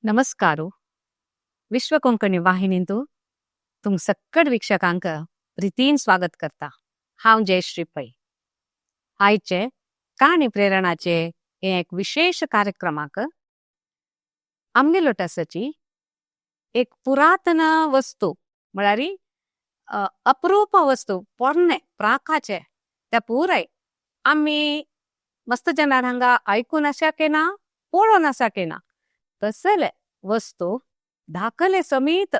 नमस्कार. विश्व कोंकणी वाहिनींतु तुम सक्कड वीक्षकांक प्रीतीन स्वागत करता. हांव जयश्री पै. आयचे काणी प्रेरणाचे एक विशेष कार्यक्रमाक आमगे लोटसाची एक पुरातन वस्तू म्हळ्यार अप्रूप वस्तू पोरणे प्राकाचे त्या पुराय आमी मस्त जनार हांगा आयकून आसा केना पळोवन आसा केना तसले वस्तू दाखले समेत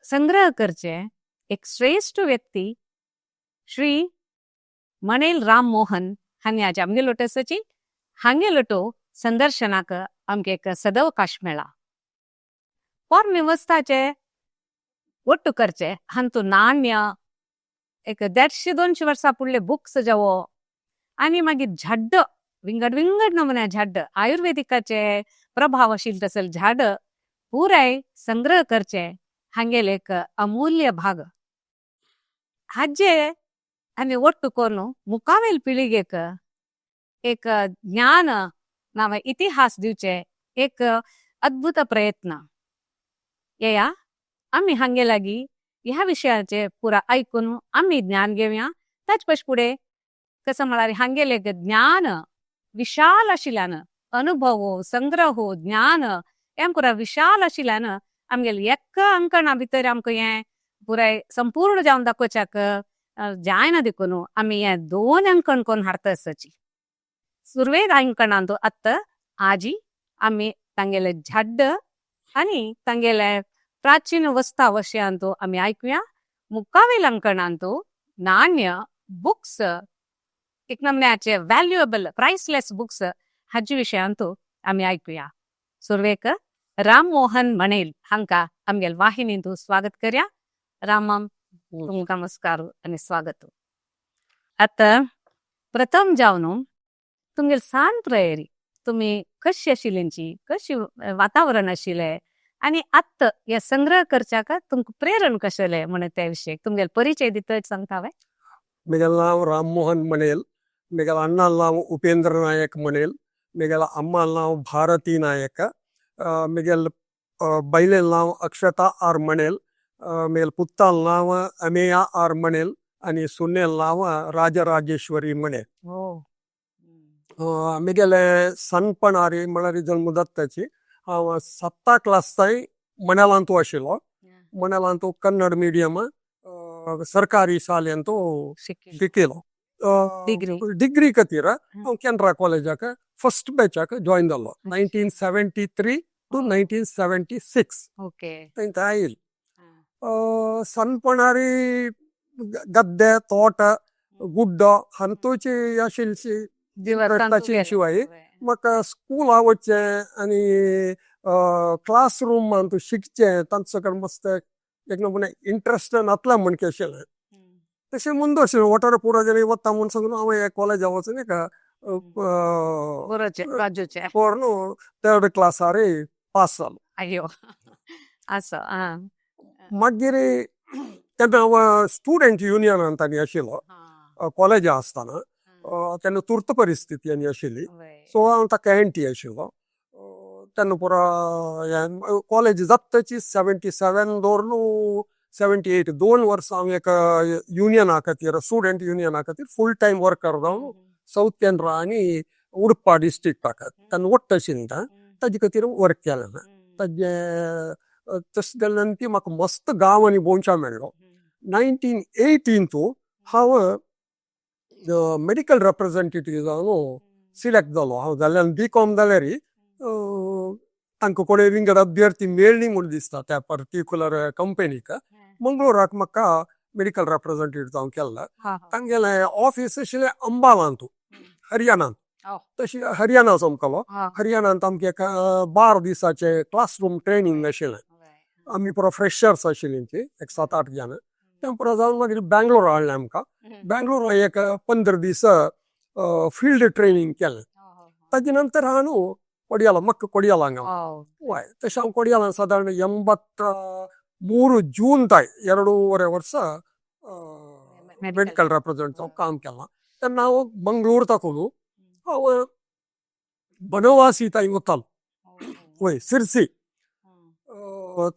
संग्रह करचे एक श्रेष्ठ व्यक्ती श्री मणेल राम मोहन हांणी आज आमगे लोटसाची हांगे लोटो संदर्शनाक आमगे एक सदवकाश मेळा. पोरणे वस्ताचे ಒಟ್ಟು करचे हांतू नाण्य एक 150-200 वर्सां फुडले बुक्स जावो आनी मागीर झाड विंगड विंगड नमुन्या झाड आयुर्वेदिकाचे प्रभाव आशिल्ले तसले झाड पुराय संग्रह करचे हांगेले एक अमूल्य भाग हाजे आनी ಒಟ್ಟು करून मुखावेल पिळगेक एक ज्ञान नाव इतिहास दिवचे एक अद्भुत प्रयत्न. येया आमी हांगे लागीं ह्या विशयाचे पुरा आयकून आमी ज्ञान घेवया. ताचे पश फुडें कसं म्हळ्यार हांगेले ज्ञान विशाल आशिल्ल्यान अनुभव संग्रह ज्ञान हें पुरा विशाल आशिल्ल्यान आमगेले एका अंकणा भितर आमकां हें पुराय संपूर्ण जावन दाखोवच्याक जायना देखून आमी हें दोन अंकण करून हाडटा आसाची. सुरवेक अंकणांत आतां आजी आमी तांगेले झाड आनी तांगेले प्राचीन वस्ता विशयांत आमी आयकुया. मुखावेल अंकणांत नाण्य बुक्स एक नमन्याचे व्हॅल्युएबल प्राइसलेस बुक्स हाजे विशयांत आमी आयकुया. सुरवेक राम मोहन मणेल हांका आमगेल वाहिनींत स्वागत करया. रामम, तुमकां नमस्कार आनी स्वागत. आतां प्रथम जावन तुमगेल सान प्रयरी तुमी कशी आशिल्ली, कशी वातावरण आशिल्लें आनी आत्त हे संग्रह करच्याक तुमकां प्रेरण कशें म्हणून त्या विशयी तुमगेल परिचय दिता सांगता हांवें. मिगेल नांव राममोहन मणेल. मिगेल अण्णा नांव उपेंद्र नायक मणेल. मिगेल अम्मा नांव भारती नायक. मिगेल बैलेल नांव अक्षता आर मणेल. मिगेल पुत्ताल नांव अमेया आर मणेल आनी सुनेल नांव राजराजेश्वरी मणेल. मिगेले सनपणारी म्हळ्यार जल्म दत्ताची हांव 7 क्लास ताई मणेलांतू आशिल्लो. मणेलांतू कन्नड मिडियम सरकारी शालेंतू शिकिलो. डिग्री. डिग्री खातीर हांव केनरा कॉलेजाक फर्स्ट बॅचाक जॉयन जालो 1973 टू 1976. थंय आयल. सनपणारी गद्दे तोट गुड्डो हांतूची आशिल्ली ताची शिवाय म्हाका स्कुला वचचें आनी क्लास रुमांत शिकचें तांचो कडेन मस्त एक नमुने इंट्रस्ट नातला म्हण आशिल्लें. तशें मुंदो आशिल्लें वठार पुरो जाल्यार वता म्हूण सांगून हांव कॉलेजा वचून एक पोर न्हू थर्ड क्लासार पास जालो. अय्यो असो. मागीर तेन्ना हांव स्टुडंट युनियनांत आनी आशिल्लो कॉलेजा आसतना. तेन्ना तुर्त परिस्थिती आनी आशिल्ली, सो हांव ताका एंटी आशिल्लो तेन्ना. पुरो हें कॉलेज जातची 77 दवरून 78 2 वर्सां हांव एक युनियना खातीर, स्टुडंट युनियना खातीर फूल टायम वर्कर जावन सावथ केनरा आनी उडपा डिस्ट्रिक्टा तेन्ना वट्ट आशिल्लें ताजे खातीर वर्क केलें ना ताजे. तशें जाल्ल्यान ती म्हाका मस्त गांव आनी भोंवच्या मेळ्ळो. 1918 हांव मेडिकल रेप्रेजेंटेटीव जावन सिलेक्ट जालो. हांव जाल्ल्यान बी कॉम जाल्यार तांकां कोणूय विंगड अभ्यर्थी मेळ्ळी म्हूण दिसता त्या पर्टिक्युलर कंपनीक. मंगळुराक म्हाका मेडिकल रेप्रेजेंटेटीव जावन केल्लो. तांगेलें ऑफीस आशिल्लें अंबालांतू, हरियाणांत. तशी हरियाणा चमकलो. हरियाणांत आमकां एक 12 दिसाचे क्लासरूम ट्रेनींग आशिल्लें. आमी पुरो फ्रेशर्स आशिल्लीं ती एक 7-8 जाण. तें पुरो जावन मागीर बँगलोर हाडलें आमकां. बँगलोर एक 15 दीस फिल्ड ट्रेनींग केलें. ताजे नंतर हांव न्हू कोडियाला, मक्क कोडियाला हांगा. हय, तशें हांव कोडियाला सादारण 83 जून ताय 2.5 वर्सां मेडिकल रेप्रेजेंट काम केलां. तेन्ना हांव मंगळूर ताकून हांव बनवासी ताई वतालो. वय सिरसी.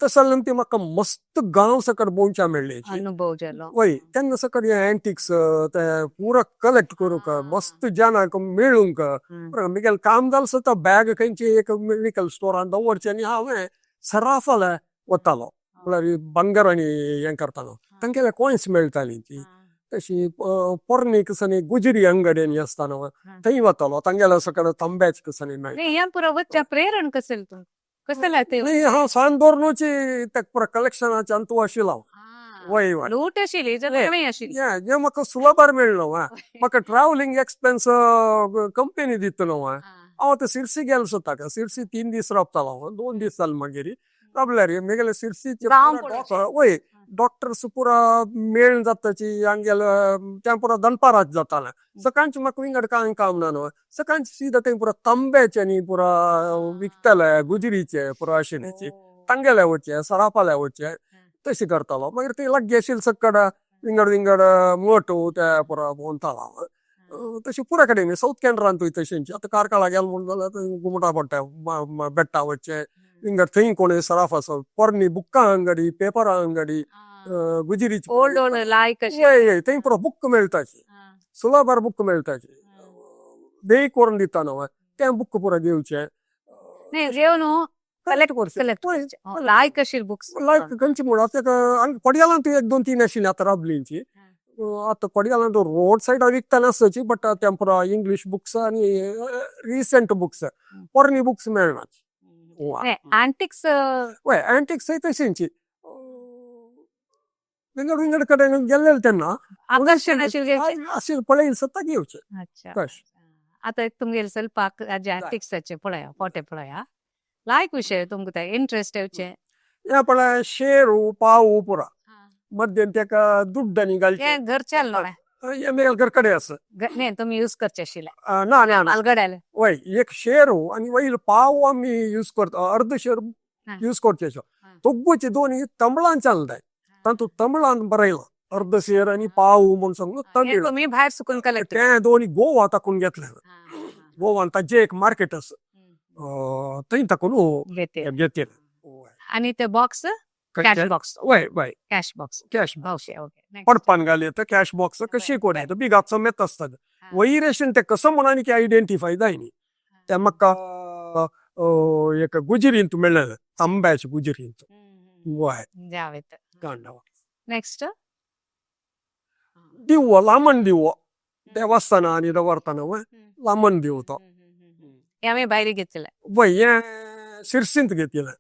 तशें जाल्यार ती म्हाका मस्त गांव सकट भोंवच्या मेळ्ळी. अनुभव जालो. वय, तेन्ना सकट हे अँटिक्स ते पुरा कलेक्ट करूंक, मस्त जनांक मेळूंक. मिगेल काम जालें सुद्दां बॅग खंयची एक मेडिकल स्टोरान दवरचें आनी हांवें सराफाले वतालो. म्हळ्यार भांगर आनी हें करतालो, तांगेले कॉयन्स मेळटाली ती. तशी पोरणी कसानी गुजरी अंगडी आसता न्हू, थंय वतालो, तांगेले सकट तांब्याचे कसानी मेळटा. नाही, ह्या पुरा वच्च्या प्रेरण कसेल तूं कसं ते? नाही, हांव सान दवरनूची ते पुरा कलेक्शनाचे अंतू आशिल्लो हांव. वय वय. लूट आशिल्ली जर आशिल्ली. हें जें म्हाका सुलभार मेळ्ळो. म्हाका ट्रॅव्हलिंग एक्सपेन्स कंपनी दिता न्हू. हांव आतां सिरसी गेलो सुद्दां, सिरसी 3 दीस रावतालो हांव, 2 दीस जाले मागीर रावल्यार मेगेले सिरसीचे वय डॉक्टर्स पुरा मेळ जाताची आमगेले, तें पुरा दनपारात जातालें. सकाळचें म्हाका विंगड कांय काम ना न्हू, सकाळचें सीधा थंय पुरा तांब्याचे आनी पुरा विकताले गुजरीचे पुरा आशिल्ल्याची, तांगेले वचचे, सराफाले वचचे, तशें करतालो. मागीर थंय लागीं आशिल्ले सकड विंगड विंगड मोटू ते पुरा भोंवतालो हांव. तशें पुरा कडेन सावथ कॅनरांतूय तशेंच. आतां कार्कळा गेलो म्हूण जाल्यार थंय घुमटा पडटा, बेट्टा वचचें, विंगड थंय कोणूय सराफ आसा, पोरणी बुकां अंगडी, पेपरां अंगडी, गुजरीची. ओल्ड ओल्ड लायक. हय, थंय पुरो बुक मेळटाची, सुलभार बुक मेळटाची, देय करून दिता न्हू तें बुक पुरा घेवचें. घेवन कलेक्ट करचें. लायक आशिल्ले बुक्स. लायक खंयचे म्हूण आतां कोडयालांत 1 2 3 आशिल्ली आतां राबलींची. आतां कोडयालांत रोड सायडार विकताले आसची, बट ते पुरा इंग्लीश बुक्स आनी रिसंट बुक्स, पोरणी बुक्स मेळना. अँटिक्स. वय, अँटिक्स तशेंची विंगड विंगड कडेन गेल्ले तेन्ना आकर्शण आशिल्लें आशिल्लें पळयलें सुद्दां घेवचें. आतां तुमगेले ಸ್ವಲ್ಪ अँटिक्साचे पळया, फोटे पळया, लायक विशय तुमकां ते इंट्रस्ट येवचे. हें पळय, शेरू पावू पुरा मध्यान तेका दुड्ड आनी घालचें. घरचे न्हू? हें मेगेले घर कडेन आसा. न्ही, तुमी यूज करचे आशिल्ले? ना ना. मालगड्याले. वय, एक शेरू आनी वयलो पाव आमी यूज करता, अर्द शेर यूज करचे. दोगूचे दोन तमिळान चलताय, तातूंत तमिळान बरयलां अर्द शेर आनी पाव म्हूण सांगून तमिळ. तुमी भायर सुकून कलेक्ट. ते दोन गोवा ताकून घेतले, गोवान ताजें एक मार्केट आसा, थंय ताकून घेतले. आनी ते बॉक्स कॅश बॉक्स? वय वय. Cash box. Cash. Okay. पडपान घाल येता कॅश बॉक्स कशी कोण येता बिगात समेत आसतात वयर आशिल्लें तें कसो म्हणून आनी आयडेंटिफाय जायनी. तें म्हाका एक गुजरींत मेळ्ळें, तांब्याचे गुजरींत. वय. कांडवा. नेक्स्ट. दिवो, लामण दिवो, देवस्थाना आनी दवरताना वय लामण दिवो तो. हें आमी भायर घेतलें? वय, हें सिरसींत घेतिल्लें.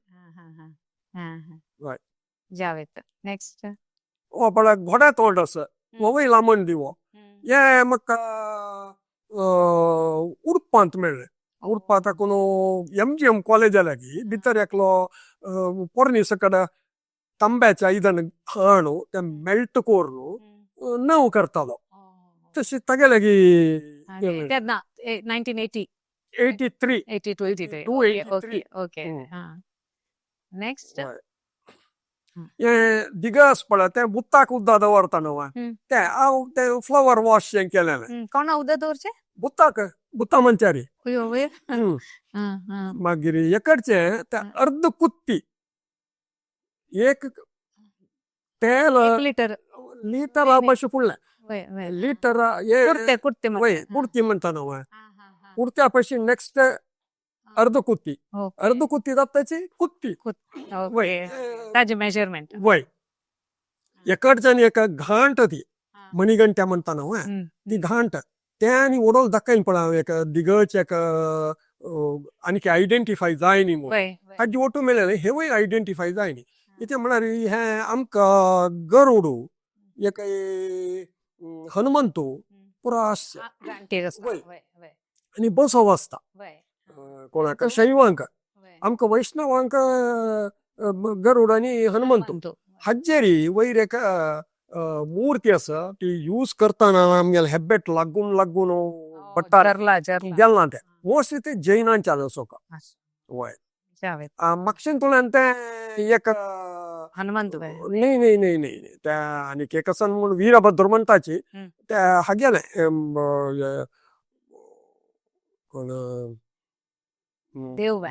वय. जावेत. नेक्स्ट. हो पळय, घोड्या तोंड आसा, होवूय लामण दिवो. हें म्हाका उडपांत मेळ्ळें. उडपा ताकून एमजीएम कॉलेजा लागीं भितर एकलो पोरणी सकड तांब्याचें आयदन हाणू तें मेल्ट करून नव करतालो, तशें तागे लागीं. तेन्ना 1980? 83. 82, 83. 2 83. ओके. नेक्स्ट. हें दिगस पळय, तें बुत्ताक उदक दवरता न्हू तें, हांव तें फ्लावर वॉश हें केलेलें. कोणा उदक दवरचें? बुत्ताक, बुत्ता मंचारी. मागीर एकडचें तें अर्द कुत्ती, एक तेल. लिटर. लिटरा पासून फुडलें लिटर. कुर्ते. वय, कुर्ती म्हणटा न्हू, कुर्त्या पशी नेक्स्ट अर्द कुत्ती, अर्द कुत्ती जाता कुत्ती. वय, ताजे मेजरमेंट. वय, एकडच्यान एक घांट, ती मणिगंट्या म्हणटा न्हू ती घांट, तें आनी उडोवंक दाखयन पळय, एक दिगच एक आनीक आयडेंटिफाय जायनी म्हूण ताजी ओटू मेळ्ळें, हेवूय आयडेंटिफाय जायनी. कितें म्हळ्यार हें आमकां गरुडू, एक हनुमंतू पुरा आसता आनी बसव आसता कोणाक शैवांक, आमकां वैष्णवांक गरुड आनी हनुमंतू. हाजेरी वयर एक मूर्ती आसा, ती यूज करतना आमगेले हेब्बेट लागून लागून पडटा गेल ना. तें मोस्टली ते जैनांच्या सोका. वय, म्हापशेन तुळ्यान तें एक हनुमंत. न्ही न्ही न्ही न्ही, त्या आनीक एक आसा म्हूण वीरभद्र म्हणटाची, ते हागेलें कोण देव.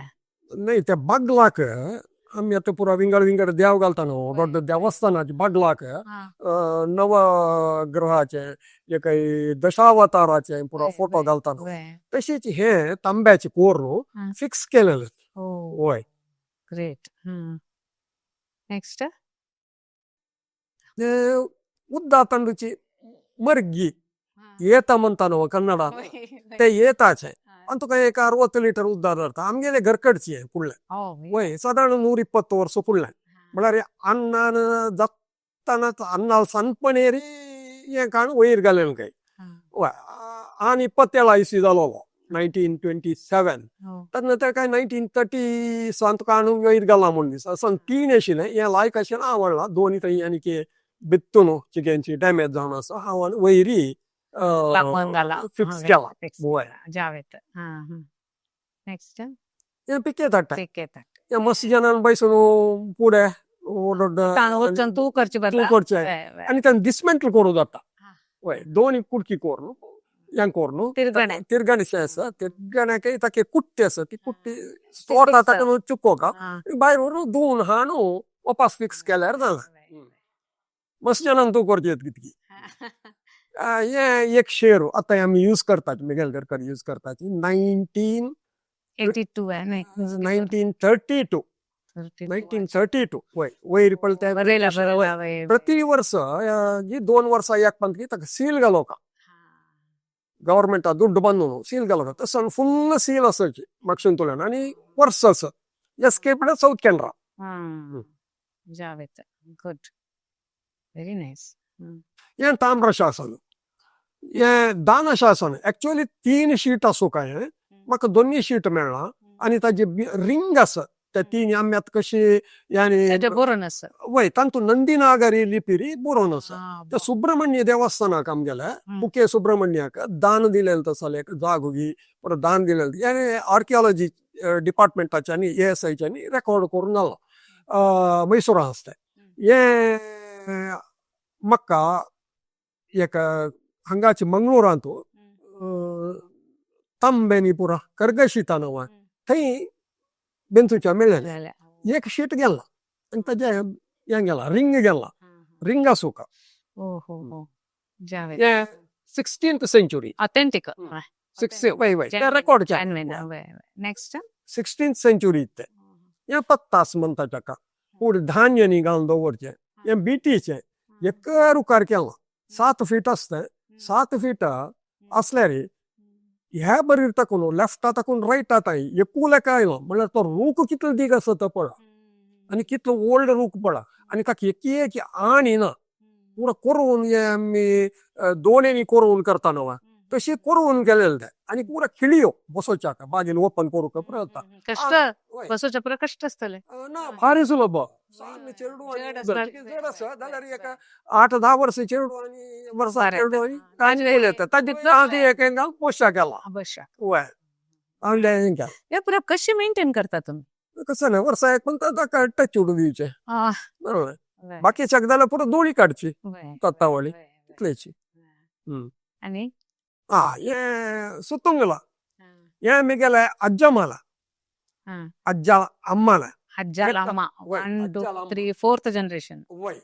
नाही, त्या बागलाक आमी आतां पुरा विंगड विंगड देव घालता न्हू, दೊಡ್ಡ देवस्थानाचे बागलाक नवग्रहाचे जे काही दशावताराचे पुरा फोटो घालता न्हू, तशीच हे तांब्याचे कोर न्हू फिक्स केलेले. वय. ग्रेट. नेक्स्ट. उद्दा तांडूची मर्गी येता म्हणता न्हू कन्नडा, ते येताचे आनी तुका एक 60 लिटर उद्दा धरता. आमगेले घरकडची फुडलें. वय, सादारण 120 वर्सां फुडलें. म्हळ्यार अन्नान जातानाच अन्नाल सणपणेरी हें काण वयर घालें काय. वय, आनी 27 इस्वी जालोलो 1927. तेन्ना ते काय 1930 सान तुका हाणून वयर घाला म्हूण दिसा. सन 3 आशिल्लें हें लायक आशिल्लें आवडला दोन थंय आनी भित्तू न्हू चिकेनची डॅमेज जावन आसा हांव वयरी फिक्स केला. वय. जावेत. नेक्स्ट. हें पिके ताट्टा. पिके ताट्टा. हें मस्त जनान बैसून फुडें वचून तूं करचे तूं करचें आनी तांकां डिसमेंटल करूं जाता. वय, दोन कुडकी करून हें करून तिरगणे तिरगणेशें आसा, तिरगण्याक ताका कुट्टी आसा, ती कुट्टी स्तोटा ताका चुकोवका भायर व्हरून धुवन हाणून वापस फिक्स केल्यार जालें. मस्त जनान तूं करचें कितकी. हें एक शेर आतां आमी यूज करतात, मिगेल घरकर यूज करतात. 1982. 1932. 1932. वय, वयर पळय. प्रति वर्स जी 2 वर्सां एक पंथी ताका सील घालोवका. गव्हर्मेंटा दुड्ड बांदून सील घालोवका. तसो फुल्ल सील आसाची मागसून आनी वर्स आसा एस्केप सावथ कॅनरा. जावेत. Good, very nice. हें ताम्र शासन, हें दान शासन. एक्चुअली 3 शीट आसूं काय, म्हाका दोनूय शीट मेळ्ळा आनी ताजी रिंग आसा त्या 3 आमी आतां कशी यानी बरोवन आसा. वय, तातूंत नंदीनागरी लिपीरी बरोवन आसा. त्या सुब्रमण्य देवस्थानाक आमगेले कुके सुब्रमण्याक दान दिलेलें तसलें एक जागोगी परत दान दिलेलें. यानी आर्किओलॉजी डिपार्टमेंटाच्यानी एएसआयच्यानी रेकॉर्ड करून घाला मैसूरा आसता. हें म्हाका एक हांगाची मंगळुरांत तांबेनी पुरा करगशिता न्हू थंय बेंतूच्या मेळ्ळें. एक शीट गेला आनी ताजें हें गेला, रिंग गेला, रिंग आसूका. हें 16th century. Authentic. वय वय, record. Next. 16th century ते. हें पत्तास म्हणटा ताका. पूण धान्य न्ही घालून दवरचें. हें बिटीचें एक रुखार केलां. 7 फीट आसता. 7 फीट आसल्यार ह्या बरीर ताकून लेफ्टा ताकून रायटा ताई एकू लेखा आयलो म्हणल्यार तो रूख कितलो दीग आसा तो पळय आनी कितलो ओल्ड रूख पळय आनी ताका एक एक आणी ना पुरो करून हे आमी दोनेनी करून करता न्हू तशी करून केलेले ते आनी पुरा खिळयो बसोवच्या बागेन ओपन करूंक पुरो जाता. कश्ट बसोवच्या पुरो कश्ट आसतले. ना, भारी सुलभ. सामकें चेडू जड आसा जाल्यार एक 8-10 वर्सां चेडू आनी वर्सां चेडू आनी ताजें येता ताजें एक घालून पोशा केला. वय, हे पुरा कशें मेंटेन करता तुमी? कसं ना, वर्सा एक पण ताका टच उडून दिवचें. बरोबर. बाकीच्याक जाल्यार पुरो दोळी काडची तत्तावळी इतलेची. आनी हें सुतुंगला हें मिगेले अज्जमाला अज्जा अम्माला. अज्जाला अम्मा. 1 2 3 4th generation. वय,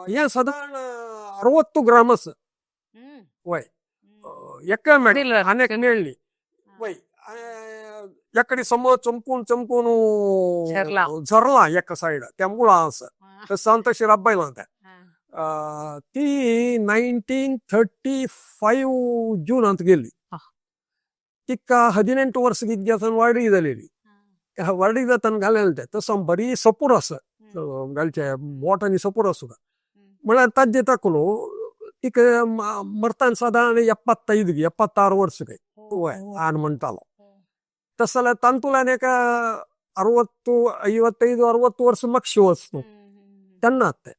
हें सादारण 60 ग्राम आसा. वय, एका मेळ्ळी आनी मेळ्ळी. वय, एकडे समज चमकून चमकून झरला एका सायड त्या मुळां आसा तसं तशें रब्बायलां तें. ती 1935 जूनांत गेली. तिका 18 वर्सां कितकी आसा वाडी जालेली. वाडी जाताना घालेलें तें तसो बरी सपूर आसा घालचे बोट आनी सपूर आसूं म्हळ्यार ताजे ताकून तिका मरताना सादारण 75 76 वर्सां काय. वय, आन म्हणटालो. तस जाल्यार तांतूल्यान एक 60 55 60 वर्सां मातशें वचूं तेन्ना तें.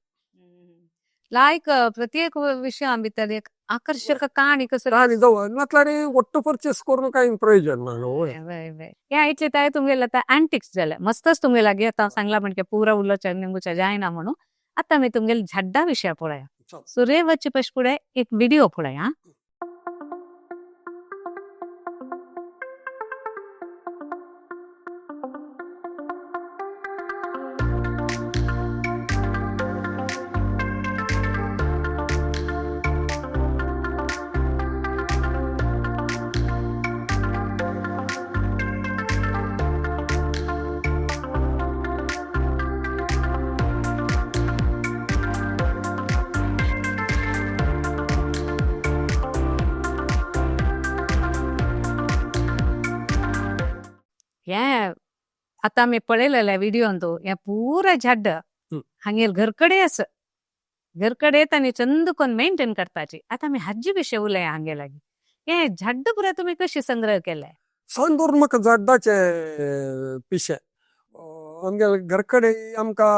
लायक प्रत्येक विशया भितर एक आकर्शक कहाणी कसो कहाणी दवर नातल्यार ಒಟ್ಟು ಪರ್ಚೇस करून कांय प्रयोजन ना न्हू. हे आयचे ताय तुमगेले आतां अँटिक्स जाले मस्तच तुमगे लागीं आतां सांगला म्हणजे पुरा उलोवच्या निमगुच्या जायना म्हणून. आतां आमी तुमगेले झाड्डा विशय पळया. सुरे वच्चे पयशे फुडें एक व्हिडिओ पळया. आता आमी पळयलेल्या व्हिडियोन तो हे पुरा झाड हांगेर घरकडे आसा, घरकडे तांणी चंद कोन मेंटेन करताची. आता आमी हाजी विशय उलया हांगे लागीं, हे झाड पुरा तुमी कशी संग्रह केले? सांदूर म्हाका झाडाचे पिशें. आमगे घरकडे आमकां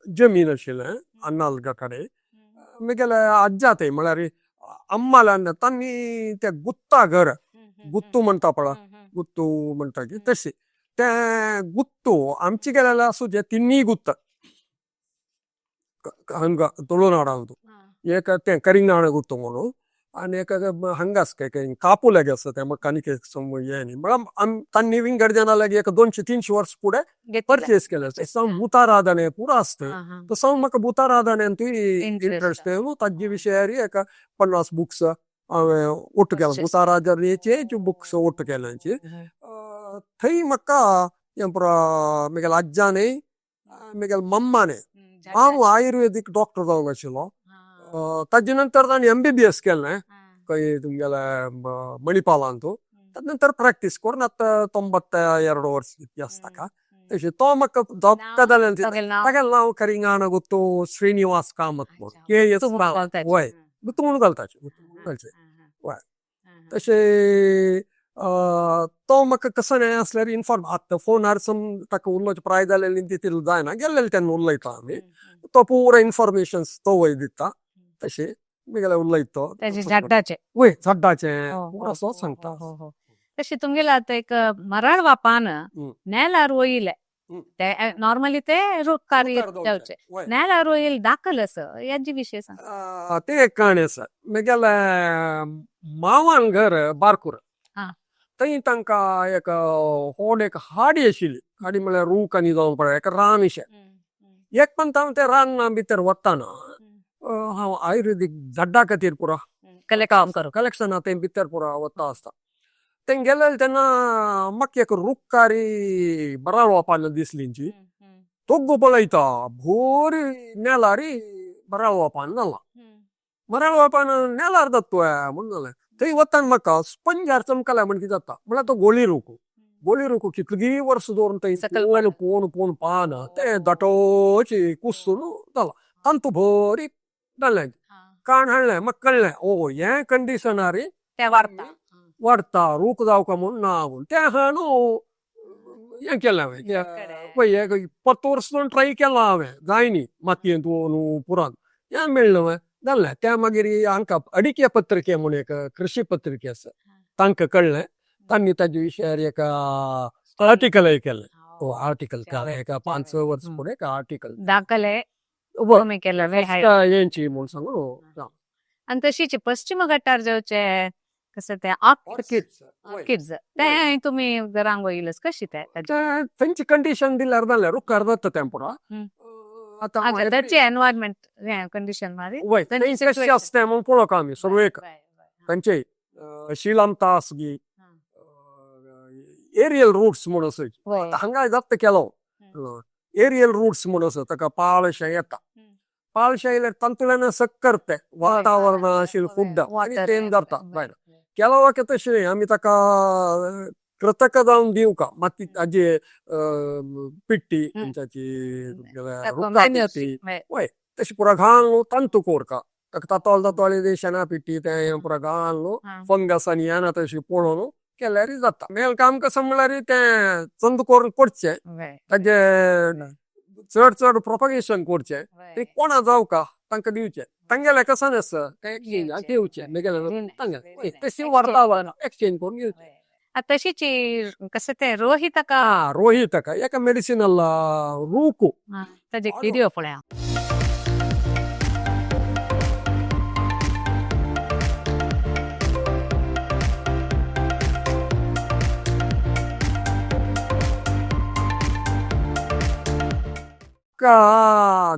जमीन आशिल्लें अन्नाल कडेन. म्हगेले आज्जा थंय म्हळ्यार अम्माले तांणी ते गुत्ता घर, गुत्तू म्हणटा पळय, गुत्तू म्हणटा की तशी ते गुत्तू आमचे गेलेले आसूं ते तिन्ही गुत्त हांगा तुळुनाडांत. एक तें करिंगनाड गुत्तू म्हणून आनी एक हांगा आसा काय कापू लागीं आसा तें म्हाका आनीक एक हें न्ही म्हळ्यार तांणी विंगड जाणा लागीं एक 200-300 वर्स फुडें परचेस केलें. तसो भूताराधने पुरो आसता, तसो म्हाका भूताराधनेंतूय इंट्रस्ट येवन ताजे विशयार एक 50 बुक्स हांवें ಒಟ್ಟು केला, भूताराधनेचे बुक्स ಒಟ್ಟು केल्याची. थंय म्हाका हें पुरो म्हगेल्या आज्जानय म्हगेल्या मम्मानय, हांव आयुर्वेदीक डॉक्टर जावंक आशिल्लो. ताजे नंतर ताणें MBBS केलें खंय तुमगेले मणिपालांतू. ताजे नंतर प्रॅक्टीस करून आतां 92 वर्स इतिहास ताका. तशें तो म्हाका धोक्का जालें. तागेलें नांव करिंगाण गुत्तू श्रीनिवास कामत म्हूण, KS वय गुत्तू म्हणून घालताचे, घालचे वय. तशें तो म्हाका कसो हें आसल्यार इनफॉर्म. आतां फोनार सम ताका उलोवचें प्राय जालें तितलें जायना, गेल्लें तेन्ना उलयता आमी, तो पुरो इनफॉर्मेशन तो वय दिता. तशें म्हगेलें उलयता तो वय झाडाचें पुरो असो सांगता. तशें तुमगेलें आतां एक मराळ वापान नेलार रोयिल्लें, ते नॉर्मली ते रुखार जावचे, नेलार रोयल दाखल आसा, हेजे विशय सांग. तें एक काणी आसा. म्हगेले मावान घर बारकूर, थंय तांकां एक व्हड एक हाडी आशिल्ली. हाडी म्हळ्यार रूख आनी जावन पळय एक रान अशें. एक पण हांव त्या राना भितर वतना हांव आयुर्वेदीक झाडां खातीर पुरो कलेक्शना थंय भितर पुरो वता आसता. थंय गेलेले तेन्ना म्हाका एक रुखारी बराळ वापान दिसली. तोग्गो पळयता भोरी नेलारी बराळ वापान जाला, मराळ वापान नेलार जाता म्हूण जालें. थंय वतना म्हाका स्पंजार चमकल्या म्हण कितें जाता म्हळ्यार तो गोळी रूख, गोळी रूख कितलीं वर्स दवरून थंय पोवन पोवन पोवन पाना तें दाटोची कुसून जाला, तांतू बरी जालें काण हाडलें. म्हाका कळ्ळें ओ हें कंडिशनार वाडटा रूख जावका म्हूण ना म्हूण. तें आहा न्हू हें केलें हांवें पळय एक 5 वर्स ट्राय केलां हांवें, जायनी मातयेंत न्हू पुरान हें मेळ्ळें जालें. त्या मागीर हांकां अडिके पत्रिके म्हूण एक कृशी पत्रिके आसा, तांकां कळ्ळें, तांणी ताजे विशयार एक आर्टिकलय केलें. आर्टिकल केलें एक 5-6 वर्स फुडें एक आर्टिकल दाखले उबो केलें हेंची म्हूण सांगून. आनी तशीच पश्चिम घट्टार जावचे कसं ते ऑर्किड्स ते तुमी रांग वयलस कशी ते थंयची कंडिशन दिल्यार जालें रुखार जाता तें पुरो. आतां एनवायरमेंट कंडिशन मारी वय कशी आसता म्हूण पळोवंक आमी सुरवेक थंयचे शिलामता आसगी एरियल रूट्स म्हूण आसा, हांगा जाता केलो एरियल रूट्स म्हूण आसा, ताका पाळ अशें येता, पाळ अशें आयल्यार तातूंतल्यान सक्कर तें वातावरण आशिल्लें फूड आनी तें जाता भायर. केलो तशें न्ही आमी ताका कृतक जावन दिवका माती ताजे पिट्टी ताची रुखा पिट्टी वय तशें पुरो घालून तांतू कोरका ताका तातोल तातोले शेणा पिट्टी तें पुरो घालून फंगस आनी येना तशें पळोवन केल्यार जाता. मेन काम कसो म्हळ्यार तें चंद करून करचें, ताजे चड चड प्रोपगेशन करचें, तें कोणा जावका तांकां दिवचें, तांगेलें कसो आसा तें घेवचें मेगेलें तांगेलें तशें व्हरता एक्सचेंज करून घेवचें. तशीच कसं ते रोहितका, रोहितका एका मेडिसिनल रूख ताजे व्हिडिओ पळया.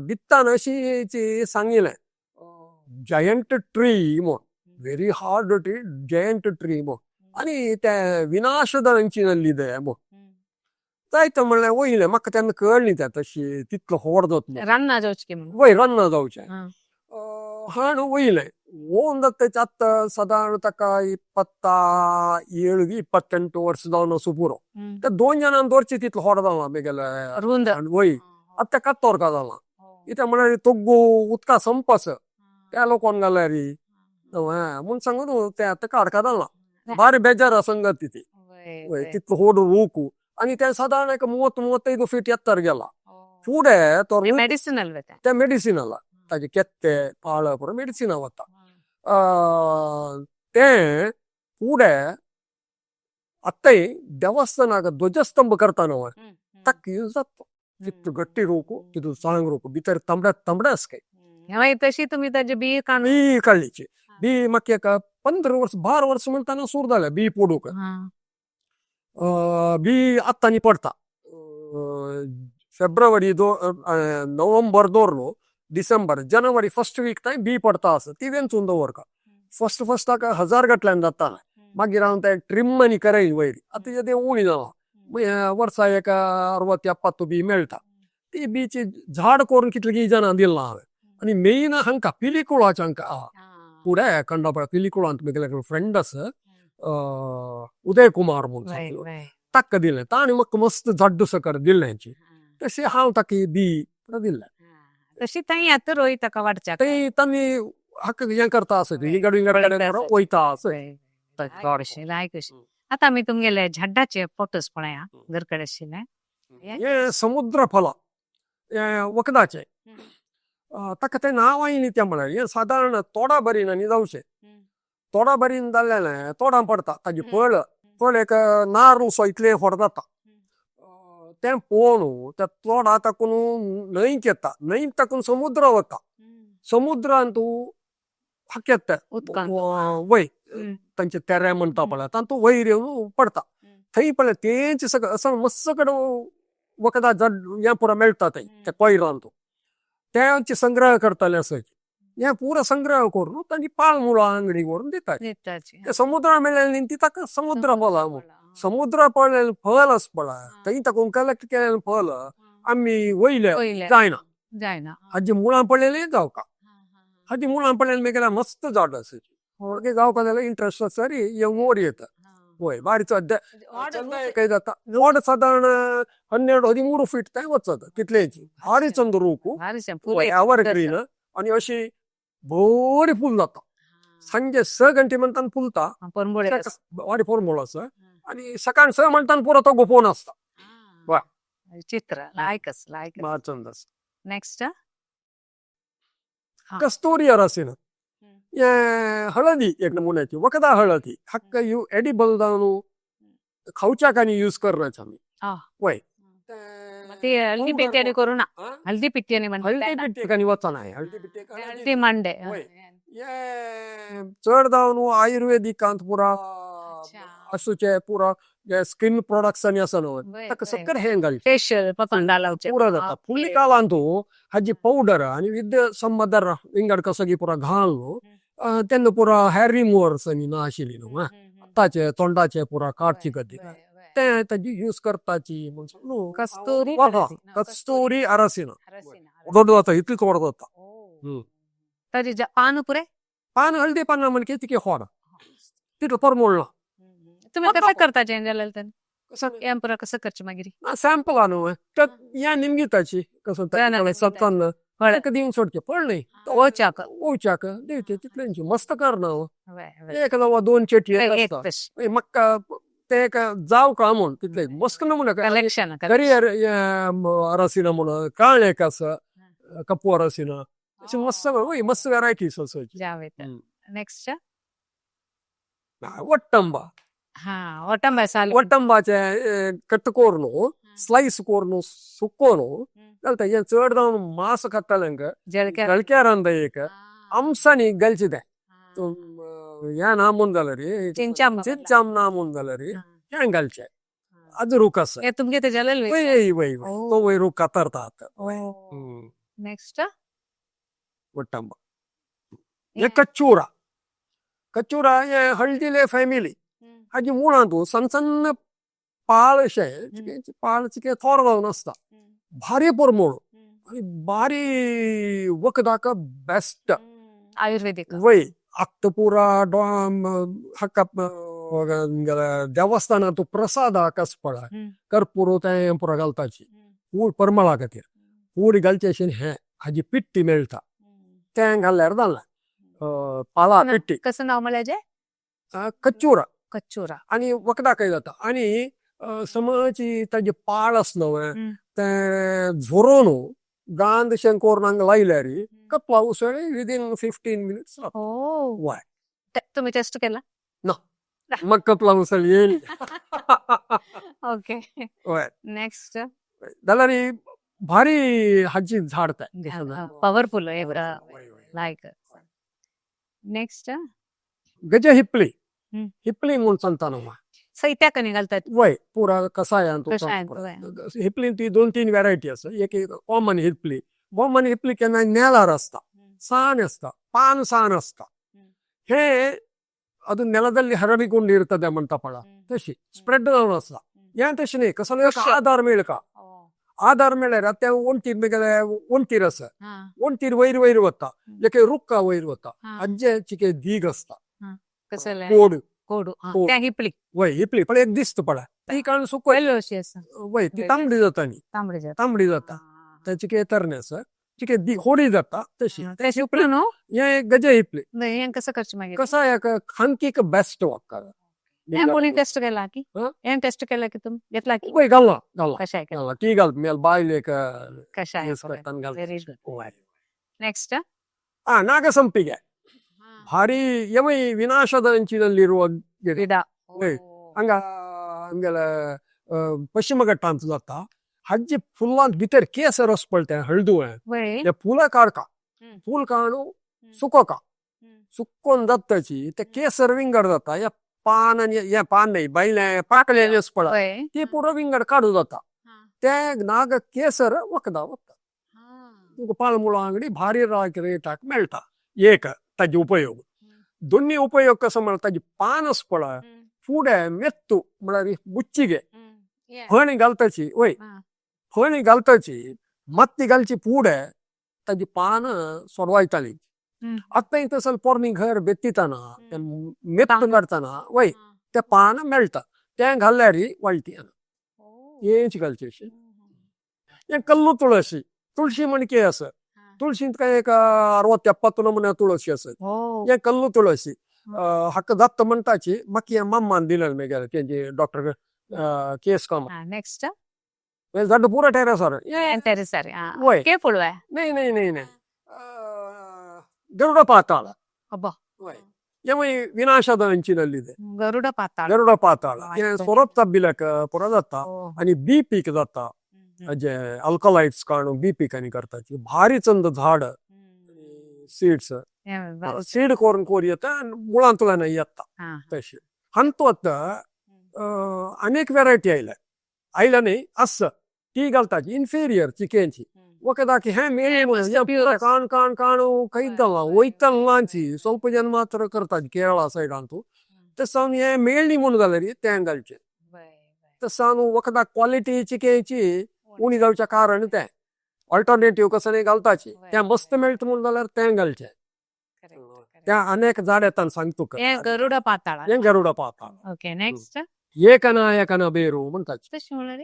दित्तान अशी सांगिल्लें जयंट ट्री म्हूण, very hard tree, giant tree म्हूण, आनी ते विनाशदंचिनल्ली दे म्हूण जायते म्हणलें वयलें म्हाका तेन्ना कळ्ळें तें तशी तितलो व्हड जाता रान्ना जावचें वय रान्ना जावचें. हाण ಒಯ್ಲೆ ಓಂದತ್ತೆ ಚತ್ತ ಸಾಧಾರಣ ತಕ್ಕ 27 28 ವರ್ಷದವನ ಸುಪೂರು. दोन जणांक दवरची तितलो होडदाला मेगेले. रुंद. वय आतां कातोर जाला इथे म्हळ्यार तोग्गू उदका संपस त्या लोकांक घाल्यार म्हूण सांगून ते आतां काडका जाला बारी बेजार संगत ती. वय तितलो होड रूक आनी ते सादारण एक 30 35 फीट एत्तर गेला फुडें तो. मेडिसिनल वता. ते मेडिसिनल ताजे केत्ते पाळ पुरो मेडिसिना वता. ते फुडें आतांय देवस्थानाक ध्वजस्तंभ करता न्हू ताका यूज जाता. तितलो गट्टी रोवपू तितू चांग रोवपू भितर तांबडे तांबडे आसा काय. मागीर तशी तुमी ताजे बी काडून बी काडलीची बी म्हाका एक 15 वर्स 12 वर्स म्हणटाना सुरू जालें बी पडूंक. बी आत्तां न्ही पडटा फेब्रुवारी दो नोव्हेंबर दवरलो डिसेंबर जानेवारी फर्स्ट वीक थंय बी पडटा आसा ती वेंचून दवरता. फर्स्ट फर्स्टाक 1000 गटल्यान जाता. मागीर हांव ते ट्रिम आनी करय वयर आतां तें उणी जाला वर्सा एक 60 70 बी मेळटा. ती बीची झाड करून कितलीं जाणां दिलां हांवें. आनी मेन हांकां पिलिकुळाचे हांकां फुडें कंडापळ पिलिकुळांत म्हगेले फ्रेंड आसा उदय कुमार म्हूण ताका दिलें. ताणें म्हाका मस्त झाड सकट दिलें. तशें हांव ताका बी दिलें. तशी थंय आतां रोय ताका वाडच्याक थंय तांणी हाका हें करता आसत विंगड विंगड कडेन वयता आसत. लायक अशें आतां आमी तुमगेले झाडाचे फोटोज पळया घर कडेन आशिल्ले. हें समुद्र फलां हें वखदाचें ताका तें नांव आयलें तें म्हळ्यार हें सादारण तोडा बरीन आनी जावचें. तोडा बरीन जाल्लें तोडां पडटा ताजें फळ फळ एक नारू सो इतलें व्हड जाता. तें पळोवन त्या तोडा ताकून न्हंयक येता न्हंयक ताकून समुद्र वता समुद्रांत हाक येता वय तांचे तेरे म्हणटा पळय तातूंत वयर येवन पडटा. थंय पळय तेंच सगळें असो मस्त कडेन वखदां झाड हें पुरो मेळटा थंय त्या कोयरांत तेंचे संग्रह करताले आसत. हें पुरो संग्रह करून तांची पाळ मुळां आंगडी व्हरून दितात. ते समुद्रा मेळ्ळें ती ताका समुद्र फलां म्हूण समुद्रा पडलेलें फळ आसा पळय थंय ताकून कलेक्ट केलेलें फळ आमी वयले जायना जायना. हाजी मुळां पडलेलीं जावका हाजी मुळां पडलेलें मागीर मस्त झाड आसा मागीर जावका जाल्यार इंट्रस्ट आसा रे हे मोड येता. वय बारी काय जाता वड सादारण 12 13 फीट थंय वचत तितलेंच भारी चंद रोवपू एवर ग्रीन आनी अशी बरी फूल जाता. सांजे 6 घंटे म्हणटान फुलता वाडी पोरमोळ आसा आनी सकाळ 6 म्हणटान पुरो तो गोपोवन आसता. चित्र लायकच लायक. चंद आसा. नेक्स्ट कस्तुरी अरसिन हें हळदी एक नमुन्याची वखदा हळदी हाका you edible जावन खावच्याक आनी यूज करनाच आमी. वय ती हळदी पिट्ट्यानी करू ना हळदी पिट्ट्यानी हळदी पिट्टेक आनी वचना हळदी पिट्टेक हळदी मांडे हे चड जावन आयुर्वेदिकांत पुरा आसूचे पुरा स्किन प्रोडक्ट्स आनी आसा न्हू ताका सकट हें घालचें फेशियल पतंडा लावचें पुरो जाता. फुडली काळांत हाजी पावडर आनी विद सम अदर विंगड कसगी पुरा घालून तेन्ना पुरा हेर रिमुवर्स आनी ना आशिल्ली न्हू आतांचे तोंडाचे पुरा काडची गद्दी ते ताजी यूज करताची म्हूण न्हू. कस्तुरी कस्तुरी अरसिना दोड जाता इतली थोडो जाता. ताजी पान पुरे पान हळदी पानां म्हणजे तिके खोड तितलो परमोळ ना. तुमी कसं करता चेंज जाल्यार तर हें पुरो कसं करचें मागीर सॅम्पल न्हू हें निमगिताची कसो सत्तान ताका दिवन सोडचें पळ न्ही ओवच्याक ओवच्याक दिवचें तितलेंच मस्त करना एक वा 2 चेटये आसता म्हाका ते एक जाव का म्हूण तितलें मस्त नमुने कलेक्शन करी अरसिना म्हूण काळें एक आसा कप्पू अरसिना अशें मस्त वय मस्त वेरायटीज आसा. नेक्स्ट वट्टंबा हा वटंबा साल वट्टंबाचे कट करून स्लायस करून सुकोवन घालता. हें चड जावन मांस खाताल्यांक जळक्यारान एक आमसांनी घालचें तें हें ना म्हूण जाल्यार चिंचाम ना म्हूण जाल्यार हें घालचें आज रूख आसा तुमगे ते जालें वय वय तो वयर रूख कातरता आतां. नेक्स्ट वट्टंबा हे कच्चुरा कच्चुरा हे हळदिले फॅमिली हाजी मुळांत सन्न सन्न पाळ अशें पाळ चिके थोर जावन आसता भारी परमळ आनी भारी वखदाक बेस्ट. आयुर्वेदिक. वय आक्त पुरा हाका देवस्थानांत प्रसाद कस पळय कर्पूर तें पुरा घालताची कूड परमळा खातीर कूड घालचे अशें हें हाजी पिट्टी मेळटा तें घाल्यार जालें पाला पिट्टी. कसं नाव म्हळ्याचे? कच्चुरा. कच्चुरा. आनी वखदाकय जाता आनी समज ताजे पाळ आसना तें झरोवन गांध शें करून हांगा लायल्यार कपला उसळी विदीन 15 मिनिट्स. हो. वय. तुम्ही टेस्ट केला? ना, मग कपला उसळ येईल. ओके. वय. नेक्स्ट. जाल्यार भारी हाजी झाड तें. पॉवरफुल. लायक. नेक्स्ट. गज हिपली. हिपली म्हूण सांगता न्हू. सैत्याक घालतात. वय, पुरा कसायान. कसायांत. हिपली ती 2-3 व्हेरायटी आसा. एक कॉमन हिपली. कॉमन हिपली केन्ना नेलार आसता, सान आसता, पान सान आसता. हे ಅದು ನೆಲದಲ್ಲಿ ಹರಡಿಕೊಂಡಿರ್ತದೆ ಮಂಟಪಳ ತಶಿ ಸ್ಪ್ರೆಡ್ जावन आसता. हें तशें न्ही, कसलो एक आधार मेळका. आधार मेळ्ळ्यार ते वणटीर मेगेले वणटीर आसा, वणटीर वयर वयर वता, एके रुक्का वयर वता. आज्जे चिके दीग आसता. कसले? कोड. कोडू. कोड. त्या हिपली. वय, हिपली पण एक दिसता पळय ती काडून सुकय. वेल्लो अशी आसा. वय, ती तांबडी जाता न्ही. तांबडी जाता. तांबडी जाता. ते चिके तरणे आसा, चिके दी होडी जाता तशी. ते हिपली न्हू. हे गजे हिपली. हें कसं करचें मागीर? कसो एक खांकीक बेस्ट वखद. हें कोणी टेस्ट केला की? हा? हें टेस्ट केला की तुमी घेतला की? वय, घालला घालला. कशाय केला? घालला ती घाल मेल बायल एक कशाय. इन्स्पेक्टरान घाल. Very good. वय. ನೆಕ್ಸ್ಟ್. ಆ ನಾಗಸಂಪಿಗೆ ಭಾರಿ ಯಮೈ ವಿನಾಶದ ಅಂಚಿನಲ್ಲಿರುವ ಗಿಡ. ಗಿಡ. ವೈ. ಹಂಗ ಹಂಗೆಲ್ಲ ಪಶ್ಚಿಮ ಘಟ್ಟ ಅಂತ जाता. ಹಜ್ಜಿ ಫುಲ್ಲಾಂत भितर केसर वचपळटे हळदुवें. वय. ते फुलां काडका फूल काडू सुकोका सुकोन जाताची ते केसर विंगड जाता. हे पान आनी हे पान न्ही, बायलें पाकळेलें पळय वय. ती पुरो विंगड काडू जाता. ते नाग केसर वखदां वता. तुका पाळमुळां अंगडी भारी रेटाक मेळटा. एक ताजे उपयोग, दोन्ही उपयोग कसो म्हळ्यार ताजे पान आसा पळय फुडें मेत्तू म्हळ्यार बुच्चिगे फणी घालताची. वय, फणी घालताची माती घालची फुडें ताजी पान सोडवायताली. आतां तसो पोरणी घर बेत्तिताना मेत्तू काडटना वय तें पान मेळटा, तें घाल्यार वाळटी येना. हेच घालचें अशें. हें कल्लू तुळशी. तुळशी मणके आसा. तुळशींत काय एक 60-70 नमुने तुळशी आसा. हें कल्लू तुळशी हाका जाता म्हणटाची म्हाका हें माम्मान दिलें मागीर तेंचे डॉक्टर केस कामत. नेक्स्ट. झाड पुरा टेरेसार. टेरेसार. वय. के पळोवया. नाही नाही नाही नाही, ಗರುಡ ಪಾತಾಳ. ಅಬ್ಬಾ. ವೈ, ವಿನಾಶದ ಅಂಚಿನಲ್ಲಿದೆ. ಗರುಡ ಪಾತಾಳ. ಗರುಡ ಪಾತಾಳ ಸೊರಪ್ ತಬ್ಬಿಲಕ ಪುರ जाता आणि बी पीक जाता. जे अल्कलाइड्स काडून बी पीक आनी करताची भारी चंद झाड. सीड्स सीड करून कोर येता आनी मुळांतल्यान येता तशें. हांतू आतां अनेक व्हेरायटी आयल्या. आयल्या न्ही, आसा ती घालताची इन्फिरियर चिकेनची वखदाक. हें मेळ्ळें काण काण काणू खंयतला वयतलांची ಸ್ವಲ್ಪ ಜನ ಮಾತ್ರ करतात केरळा सायडांतू. तसं हें मेळ्ळी म्हूण जाल्यार तें घालचें. तसं वखदाक क्वॉलिटी चिकेची उणी जावचें कारण तें ऑल्टरनेटीव कसं घालताची तें मस्त मेळटा म्हूण जाल्यार तें घालचें. त्या अनेक झाड येता सांग तुका. हें गरुड पाताळ. हें गरुड पाताळ. Okay, next. एकनायकन बेरू म्हणटाची. तशें म्हणल्यार